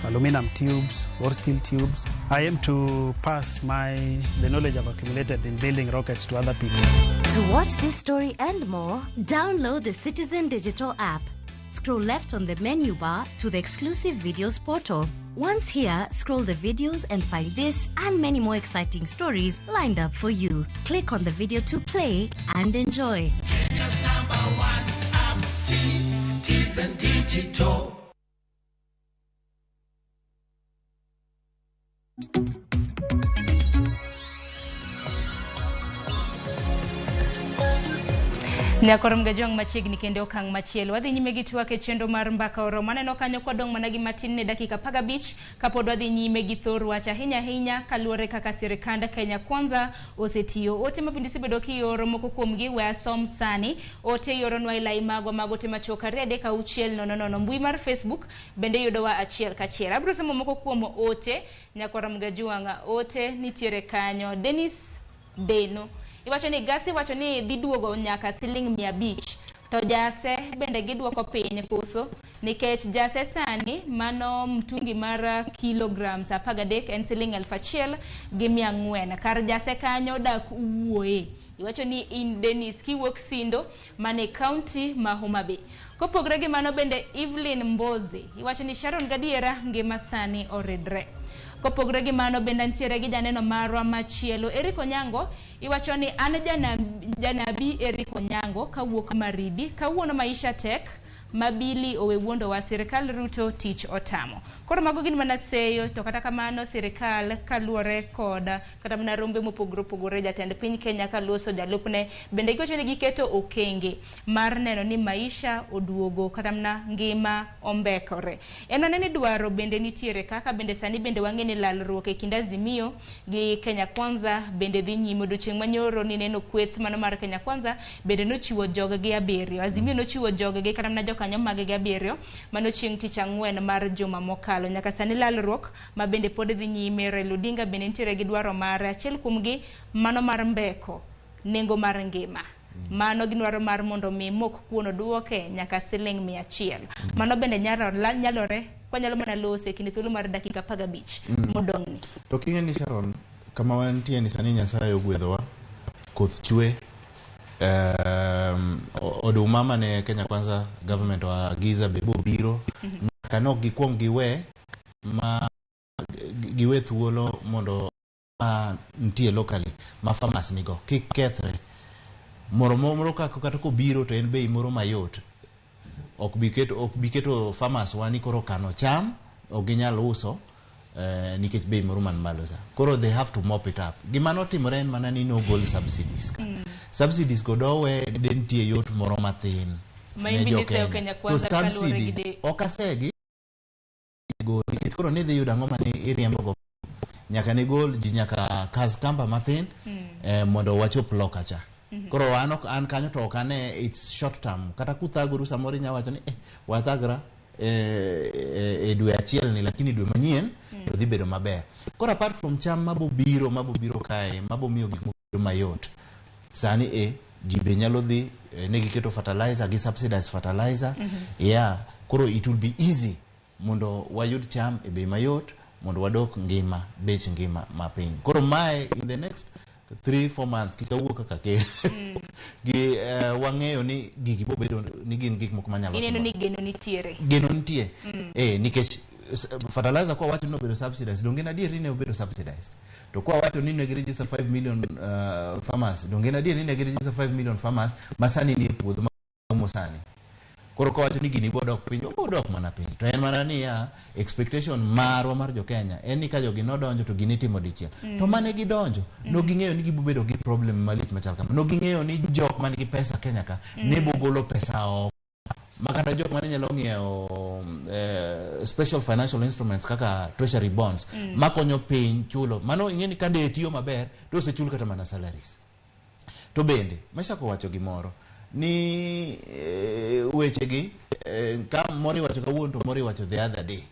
aluminum tubes or steel tubes. I aim to pass the knowledge I've accumulated in building rockets to other people. To watch this story and more, download the Citizen Digital app. Scroll left on the menu bar to the exclusive videos portal. Once here, scroll the videos and find this and many more exciting stories lined up for you. Click on the video to play and enjoy. Kenya's number one app, Citizen Digital. Nyakoro mgajwang' machiegni kendo okang' machielo. Wadhi nyime gi twak e chenro mar Mbaka Oromo. Aneno kanyo kwadong' mana gi matin ne dakika 15 kapod wadhi nyime gi thor wach ahinya ahinya kaluwore kaka sirikand Kenya Kwanza osetiyo. Ote ma bende isebedo kioro moko kuomgi we asom sani. Ote ioronwa e lai magwa mag ote machuok 2 3 6 0 0. Mbui mar Facebook bende yudowa achiel kachiel. Abiro somo moko kuom ote. Nyakoro mgajwang' ote nitiere kanyo. Dennis Deno iwacho ni gasi wacho ni dhi duogo nyaka siling 500 to jase bende giduoko piny kuso nikech jase sani mano mtungi mar kilograms 13 en siling 1400. Kar jase kanyo dak wuoye. Iwacho ni in Dennis kiwuok Sindo mane county ma Homa Bay. Kopogre gi mano bende Evelyn Mboze iwacho ni Sharon gadiera ngima sani oridre. Kopogre gi mano bende nitiere gi janeno marwa machielo Eric Onyango iwacho ni an janabi Eric Onyango kawuok Maridi kawuono maisha tek mabili owe wuondo wa sirikal Ruto tich otamo. Koro mago gin mana seyo to kata kamano sirikal kaluwore kod kata mana rombe mopogore opogore jatend piny Kenya kaloso jalupne bende giwacho ni giketo okenge mar neno ni maisha oduogo kata mana ngima ombekore. En mana ni dwaro bende nitiere kaka bende sani bende wang'e ni lalruok e kind Azimio gi Kenya Kwanza bende dhi nyime. Odiochieng' manyoro ni neno kweth mano mar Kenya Kwanza bende nochiwo joggi 7. Azimio nochiwo joggi kata mana jokanyo mag gi 7 mano chieng' tich ang'wen mar juma mokalo. Nyaka sani lalruok ma bende pod dhi nyime. Raila Odinga bende nitiere gi dwaro mare achiel kuomgi mano mar mbeko nengo mar ngima. Mano gidwaro mar mondo mi mok kuon oduoke nyaka siling 100. Mano bende nyalore kwanyalo mana lose kinde thuolo mar dakika 15 modong'ni. To king'e ni Sharon, kama wantie ni sani Nyasaye ogwedhowa, koth chwe, oduma mane Kenya Kwanza government oagiza be bobiro nyaka nok gikuong giwe ma giwe thuolo mondo ma nitie locally ma farmers nigo kik kethre. Moro kata kobiro to en bei moro mayot. Ok bi keto farmers wa ni koro kano cham ok ginyal uso nikech bei moro man malo sa. Koro they have to mop it up. Gima notimore en mana ni nogol subsidies ka. Subsidies go dowe de nitie yot moro mathin ne jo Kenya. To subsidies ok asegi gol nikech koro nidhi yudo ang'o mane iriembo go. Nyaka ne gol ji nyaka kas kamba mathin mondo wachop loka cha. Koro an kanyo to ok ane it's short term. Kata kuthagoru samoro inya wacho ni wathagra e dwe achiel ni lakini dwe manyien To dhi bedo maber. Koro apart from cham mabobiro mabobiro kae mabomiyo gik moko bedo mayot sani, e ji be nyalo dhi ne giketo fertilizer gi subsidized fertilizer. Yeah, koro it will be easy mondo wayud cham e bei mayot, mondo wadok ngima bech ngima mapiny. Koro mae in the next 3-4 months kik awuo kaka ker gi wang'eyo ni gigi bobedo ni gin gik moko manyalo Ineno timore. ni geno nitiere. Geno nitie. Nikech fertilizer kwa wacho ni obedo subsidized, donge en adier ni ne obedo subsidized? To kwa wacho ni ne giregister 5 million farmers, donge en adier ni ne giregister 5 million farmers ma sani ni e puodho ma sani? Koro kawacho ni gini bodok piny, obodok mana piny. To en mana niya, expectation marwa mar jo Kenya en ni ka jogi nodonjo to gini timo dichiel. To mane gidonjo, noging'eyo ni gibobedo gi problem malich machal kama. Noging'eyo ni jok man gi pesa Kenya ka ne bogolo pesa oko, makata jok mane nyalo ng'iewo special financial instruments kaka treasury bonds makonyo piny chulo. Mano ing'e ni ka de tiyo maber to osechul kata mana salaries. To bende Meshak owacho gimoro ni wechegi ka moro iwacho kawuono to moro iwacho the other day.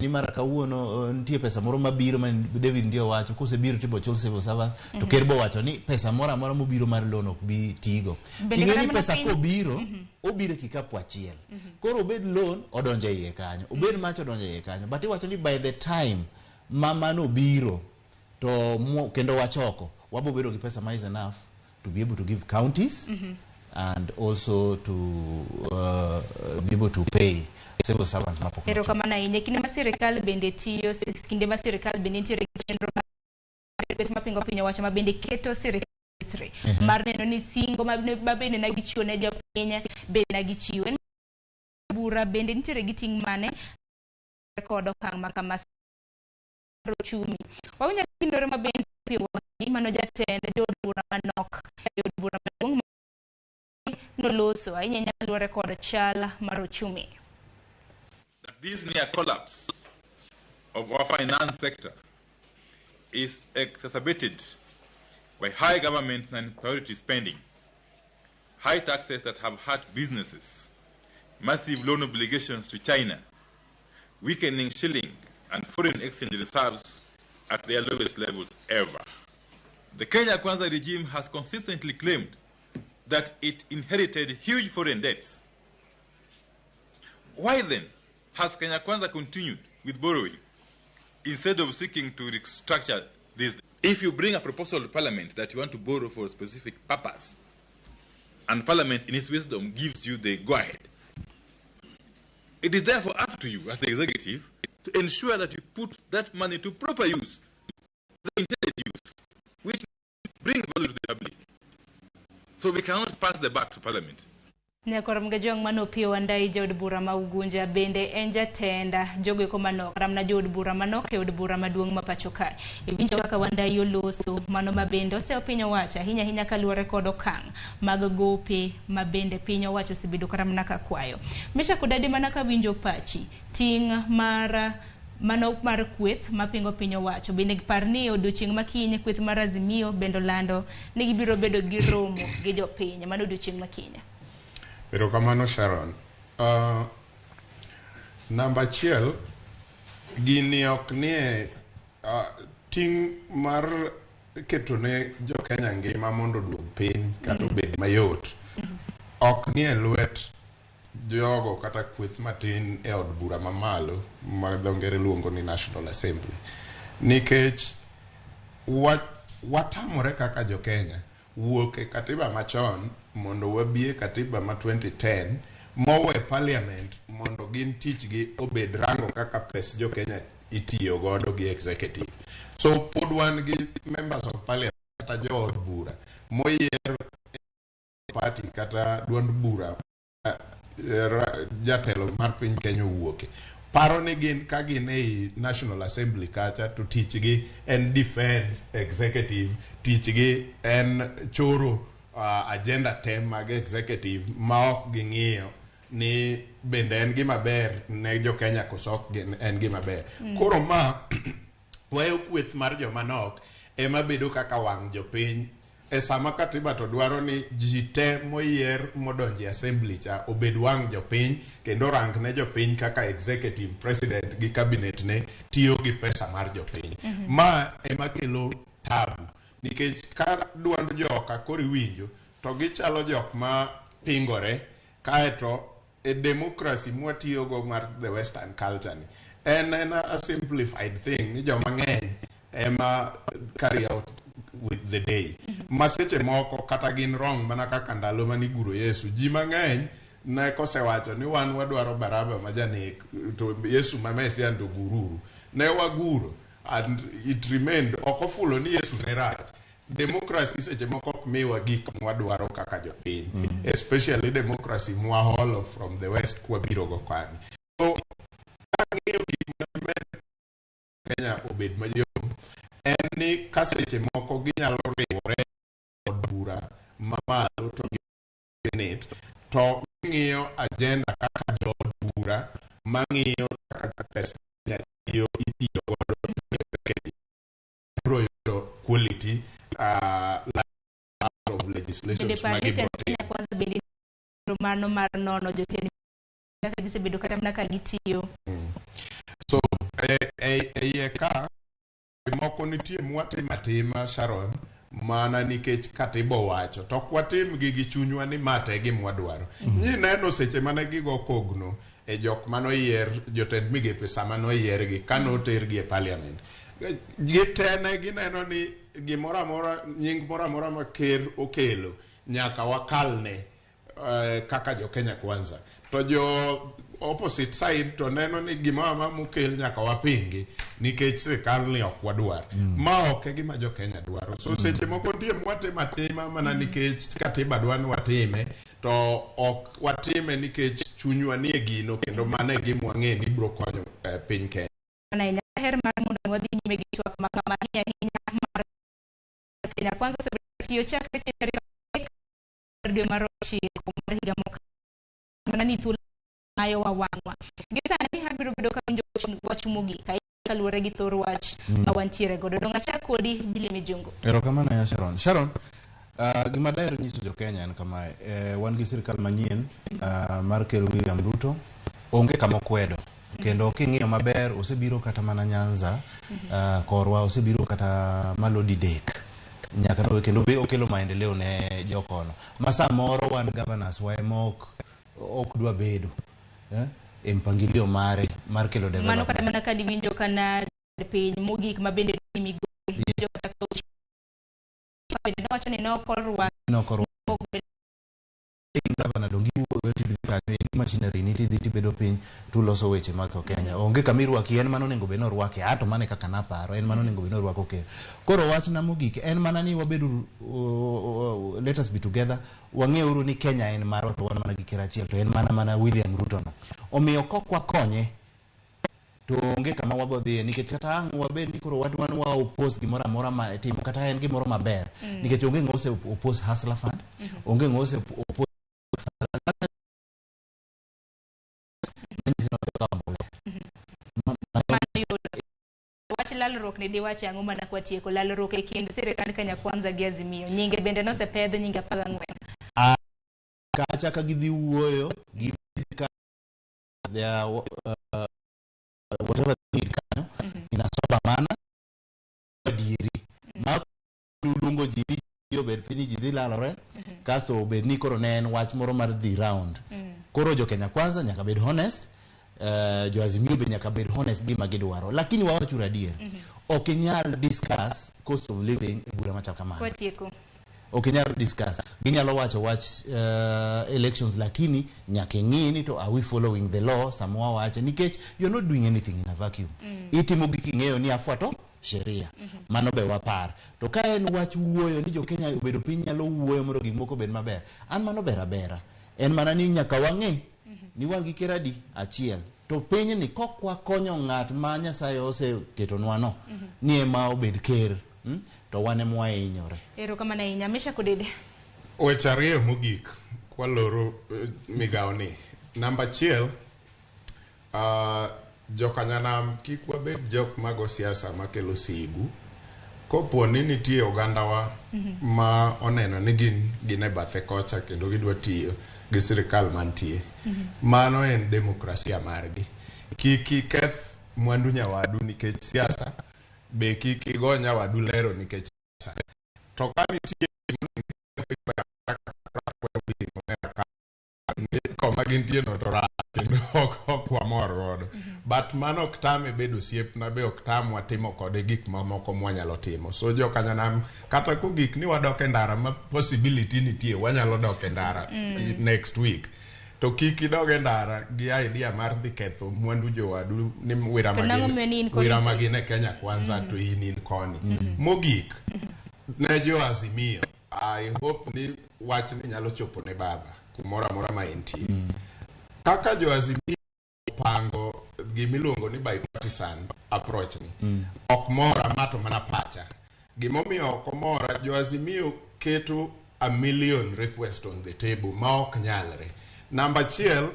Ni mara kawuono nitie pesa moro mabiro ma David ndio wacho kosebiro tibo chul civil servants, to ker bo wacho ni pesa moro amora mobiro mar loan ok bi tigo. Bende Ting'e kata ni mana pesa kobiro, obiro e kikapu achiel. Koro obed loan odonjo e iye kanyo, obed mach odonjo e iye kanyo, but iwacho ni by the time ma mano obiro to kendo wachoko, wabo bedo gi pesa ma is enough to be able to give counties and also to be able to pay civil servants mapok nochul. Erokamano ahinya. Kinde ma sirikal bende tiyo, kinde ma sirikal bende nitiere gi chenro mar kweth mapingo piny owacho ma bende keto sirikal mar neno ni singo ma bende ne gichiwo ne jopiny bende ne gichiwo. En bura bende nitiere gi ting' mane kod okang' ma kama mar ochumi. Wawinjo kindore ma bende piyo wang'i mano jatend jood bura manok e od bura maduong' noloso ahinya ahinya kaluwore kod chal mar ochumi. That this near collapse of our finance sector is exacerbated by high government and priority spending, high taxes that have hurt businesses, massive loan obligations to China, weakening shilling and foreign exchange reserves at their lowest levels ever. The Kenya Kwanza regime has consistently claimed that it inherited huge foreign debts. Why then has Kenya Kwanza continued with borrowing instead of seeking to restructure this? If you bring a proposal to Parliament that you want to borrow for a specific purpose, and Parliament in its wisdom gives you the go ahead, it is therefore up to you as the executive to ensure that you put that money to proper use, the intended use, which brings value to the public. So we cannot pass the buck to Parliament. Nyakor Mgajwang' mano Opiyo Wandayi, jaod bura ma Ugunja, bende en jatend jogo eko manok ramna jood bura manok e od bura maduong' ma pacho kae. Iwinjo kaka Wandayi oloso mano ma bende oseyo piny owacho ahinya ahinya kaluwore kod okang' mag gope ma bende piny owacho osebedo kata mana ka kwayo. Meshack Odadi, mana kawinjo pachi ting' mar mano mar kweth mapingo piny owacho, bende par ni odiochieng' ma kiny kweth mar Azimio bende olando ni gibiro bedo gi romo gi jopiny mano odiochieng' ma kiny. Erokamano, Sharon. Namba achiel, gini ok nie ting' mar keto ne jo Kenya ngima mondo oduog piny kata obed mayot. Ok nie lwet jogo kata kweth matin e od bura mamalo ma dho ngere luongo ni National Assembly. Nikech watamore kaka jo Kenya wuok e katiba machon mondo wabi e katiba ma 2010 mowe parliament mondo gin tichgi obed rango kaka pes jo Kenya itiyo godo gi executive. So pod wan gi members of parliament kata jood bura moyier e party kata duond bura jatelo mar piny Kenya owuoke paro ni gin ka gin ei National Assembly kacha to tichgi en defend executive, tichgi en choro agenda te mag executive ma ok ging'iyo ni bende en gima ber ne jo Kenya koso ok en gima ber. Koro ma weyo kweth mar joma nok ema bedo kaka wang' jopiny. E sama katiba to dwaro ni ji te moyier modonjo e assembly cha obed wang' jopiny kendo rang ne jopiny kaka executive president gi cabinet ne tiyo gi pesa mar jopiny. Ma ema kelo tabu nikech ka duond joka koro iwinjo to gichalo jok ma pingore. Kaeto e democracy mwatiyogo mar the western culture ni en a simplified thing ni joma ng'eny ema carry out with the day, ma seche moko kata gin wrong. Mana kaka ndalo maniguro Yesu, ji mang'eny ne kosewacho ni wan wadwaro Baraba ma janek, to Yesu ma Mesia to gururu, ne waguro and it remained ok ofulo ni Yesu ne rach. Democracy seche moko ok miwa gik mwadwaro kaka jopiny, especially democracy mwaholo from the west kwabiro go kani. So kang'iyo gik madimed Kenya obed mayom en ni ka seche moko ginyalo riwore od bura mamalo to gi senate to ging'iyo agenda kaka jood bura mang'iyo kaka pesa tiyo itiyo godo biro yudo quality out of legislations Bende ma par ni gibiro tend Kenya Kwanza bende mano mar nono jotend kaka gisebedo kata mana ka gitiyo. So e iye ka moko nitie mwatimo atima, Sharon, mana nikech katiba owacho, to ok watim gi chunywa ni ma te gima wadwaro. Nyi neno seche mane gigo kogno e jok manoyier jotend migepe, sama noyiergi ka notergi e parliament, gitene gineno ni gimoro amora, nying moro amora ma ker okelo nyaka wakalne kaka jo Kenya Kwanza, to jo opposite side to neno ni gimoro amora mokel nyaka wapingi nikech sirikal ni ok wadwar. Ma ok e gima jo Kenya dwaro. So seche moko nitie mwatimo atima mana nikech katiba dwa ni watime, to ok watime nikech chunywa nie gino kendo mano e gima wang'e ni biro konyo piny Kenya. Mana ahinya her mar mondo wadhi nyime gi twak ma kama, ahinya ahinya mar Kenya Kwanza osebedo tiyo chakre chieng' tarik 3 dwe mar 9 mar higa mokalo, mana ni thuolo mayowa wang'wa gi sani abiro bedo ka winjo wach mogik ahinya kaluwore gi thor wach ma wantiere godo. Dong' achak kodi, Billy Mijungu. Erokamano ya Sharon. Sharon, gima daher nyiso jo Kenya en kamae. Wan gi sirikal manyien mar Ker William Ruto. Onge kama okwedo. Kendo king'iyo maber, osebiro kata mana Nyanza, korwa osebiro kata malo didek. Nyaka nowe kendo be okelo maendeleo ne jokono. Ma samoro wan governors wa ema ok dwa bedo e mpangilio mare mar kelo mano development. Kata mana ka diwinjo kana piny mogik ma bende ni Migori kaka bende nowacho ni ne ok orwak Nok orwak gavana dong iwuotho tidhi kanyo in gi machinery ni tidhi tibedo piny tuloso weche mag Kenya. Onge kama irwaki, en mano onego bed ni orwake. Ato mano e kaka naparo, en mano onego bed ni orwako ker. Koro wachna mogik en mana ni wabedo, let us be together. Wang'euru ni Kenya en marwa to wan mana gi ker achiel, to en mana William Ruto no. Omiyo kok wakonye to onge kama wabo dhiye, nikech kata ang' wabed ni koro wan wa oppose gimoro amora ma itimo, kata en gimoro maber, nikech onge ng'o ose oppose Hustler Fund, onge ng'o ose oppose manyiso ni wakawo mbolea. Mano yudo wach lalruok ni diwach ang'o mana kwatieko lalruok e kind sirikand Kenya Kwanza gi Azimio? Nyinge bende nosepedh nyinge 14. Kacha ka gidhi wuoyo gibed ka they are, whatever they need kanyo in a sober manner, adieri ma luongo ji ni ji obed piny, ji dhi lalore, kasto obed ni koro ne en wach moro mar dhi round. Koro jo Kenya Kwanza nyaka bed honest, jo Azimio be nyaka bed honest gima gidwaro, lakini wawachuru adier, ok inyal discuss cost of living e bura machal kamano. Kwatieko. Ok inyal discuss. Ginyalo wacho wach elections, lakini nyaka ing'i ni to are we following the law sama wawache, nikech you're not doing anything in a vacuum. Itimo gik ing'eyo ni afuato sheria. Mano be wapar. To ka en wach wuoyo ni jo Kenya obedo piny nyalo wuoyo mondo gik moko obed maber, an mano ber abera. En mana ni nyaka wang'e ni wan gi ker adi achiel, to pinyni kok wakonyo ng'at ma Nyasaye oseketonwa no ni ema obed ker, To wan ema wahinyore. Erokamano ahinya, Mesha Kodede. Weche ariyo mogik kwaloro migawo ni. Namba 1, jokanyanam kik wabed jok mago siasa makelo sigu. Kopo ni nitie ogandawa ma oneno ni gin gin e bathe kocha kendo gidwa tiyo gi sirikal mantie. Mano en demokrasia margi. Kik iketh mwandu nyawadu nikech siasa, be kik igo nyawadu lero nikech siasa. To ka nitie koma gintie no to rach kendo ok ok wamor godo. But mano ok tame bedo osiepna be ok tamwa timo kode gik mamoko mwanyalo timo. So jokanyanam kata kogik ni wadok e ndara ma possibility nitie wanyalo dok e ndara next week. To kik idog e ndara gi idea mar dhi ketho mwandu jowadu ni wira To nang'o magin omiyo ni in koni wira to- magin e Kenya Kwanza to in in koni. Mogik ne jo Azimio I hope ni wachni nyalo chopo ne baba kumoro amora ma entie. Kaka jo Azimio opango gimiluongo ni bipartisan approach ni ok mora ma to mana pacha. Gimomiyo ok omora jo Azimio keto a million request on the table ma ok nyalre. Namba achiel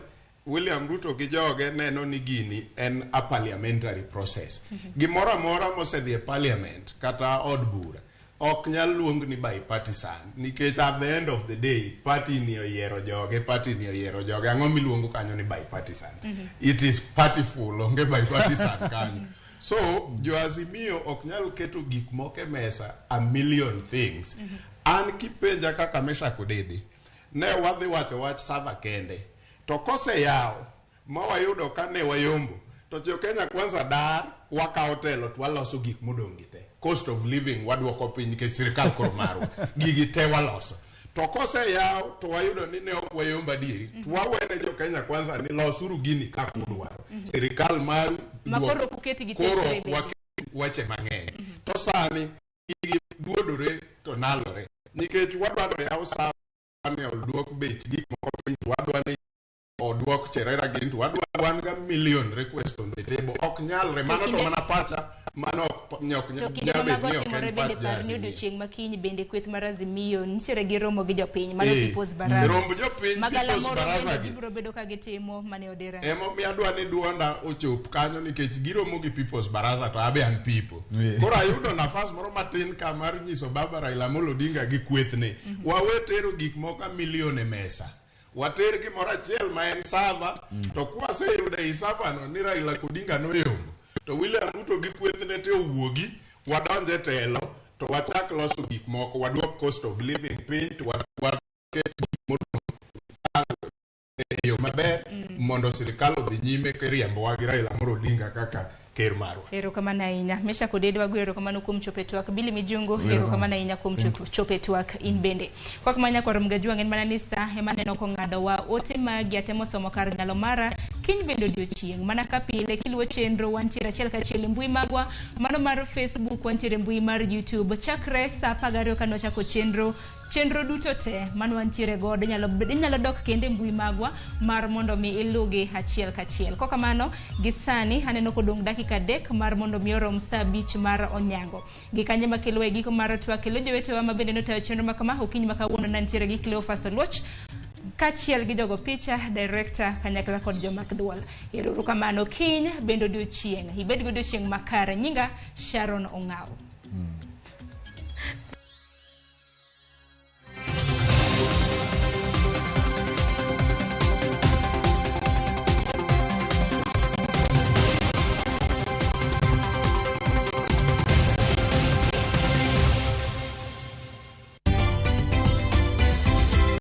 William Ruto gi joge neno ni gini en a parliamentary process. Gimoro amora mosedhi e parliament kata od bura ok nyal luong ni bipartisan nikech at the end of the day party ni oyiero joge, party ni oyiero joge. Ang'o miluongo kanyo ni bipartisan? It is partyful, onge bipartisan kanyo. So jo Azimio ok nyal keto gik moko e mesa a million things. An kipenja kaka Meshack Odede, ne wadhi wacho wach server kende. To koseyaw ma wayudo ka ne wayombo to jo Kenya Kwanza dar wakawo telo to waloso gik modong' gi te. Cost of living waduoko piny nikech sirikal koro marwa. Gigi te waloso. To koseyaw to wayudo ni ne ok wayombo adieri. To wawene jo Kenya Kwanza ni losuru gini kaka udwaro. Sirikal maru Ma duok- koro ok uket gi koro tekre ok bende. waket weche mang'eny. To sani gigi duodore to nalore. Nikech wadwa ni oyaw server ni oduok bech gik moko piny to wadwa ni oduok Cherera gin to wadwa wan ga million request on the table ok nyalre mano to kinde- mana pacha mano ok ok To kinde nyal ma bet mago ni ok timore en bende pach par ni jo-Azimio. odiochieng' ma kiny bende kweth mar Azimio nitiere gi romo gi jopiny mano Eh, People's Baraza. romb jopiny Magala People's moro Baraza bende gi. gibiro bedo ka gitimo mane odera. Emomiyo adwa ni duonda ochop kanyo nikech giromo gi People's Baraza to abe an people. Yeah. Koro ayudo nafas moro matin ka mar nyiso baba Raila Amolo Odinga gi kwethne. Wawe tero gik moko a million e mesa. Water gimoro achiel ma en server to kwaseyudo ei server no ni Raila Odinga noyombo to William Ruto gi kwethne te owuogi wadonj e telo to wachak loso gik moko waduok cost of living piny to waket gik modong' e yo maber mondo sirikal odhi nyime kiriembowa gi Raila Amolo Odinga kaka ker marwa. Erokamano ahinya. Meshack Odede wago erokamano kuom chopo e twak. Billy Mijungu erokamano ahinya kuom chopo e twak in bende. Kwak ma nyakwar Mgajwang' en mana ni sa ema aneno kong'adowa ote magi atemo somo kar nyalo mara kiny bende odiochieng' mana ka pile kiluwo chenro wantiere achiel kachiel e mbui magwa mano mar Facebook wantiere e mbui mar YouTube chakre sa 12 kane wachako chenro chenro duto te mano wantiere godo inyalo dok kendo e mbui magwa mar mondo mi ilugi achiel kachiel. Kokamano gi sani aneno kodong' dakika 3 mar mondo mi orom sa 5 mar onyango. Gi kanye makelo e giko mar twak kelo jowetewa ma bende notayo chenro ma kama okinyi ma kawuono nantiere gi Cleophas Oluoch kaachiel gi jogo picha director kanyakla kod jomak duol. Ero uru kamano kiny bende odiochieng' ibed gi odiochieng' makare. Nyinga Sharon Ong'aw.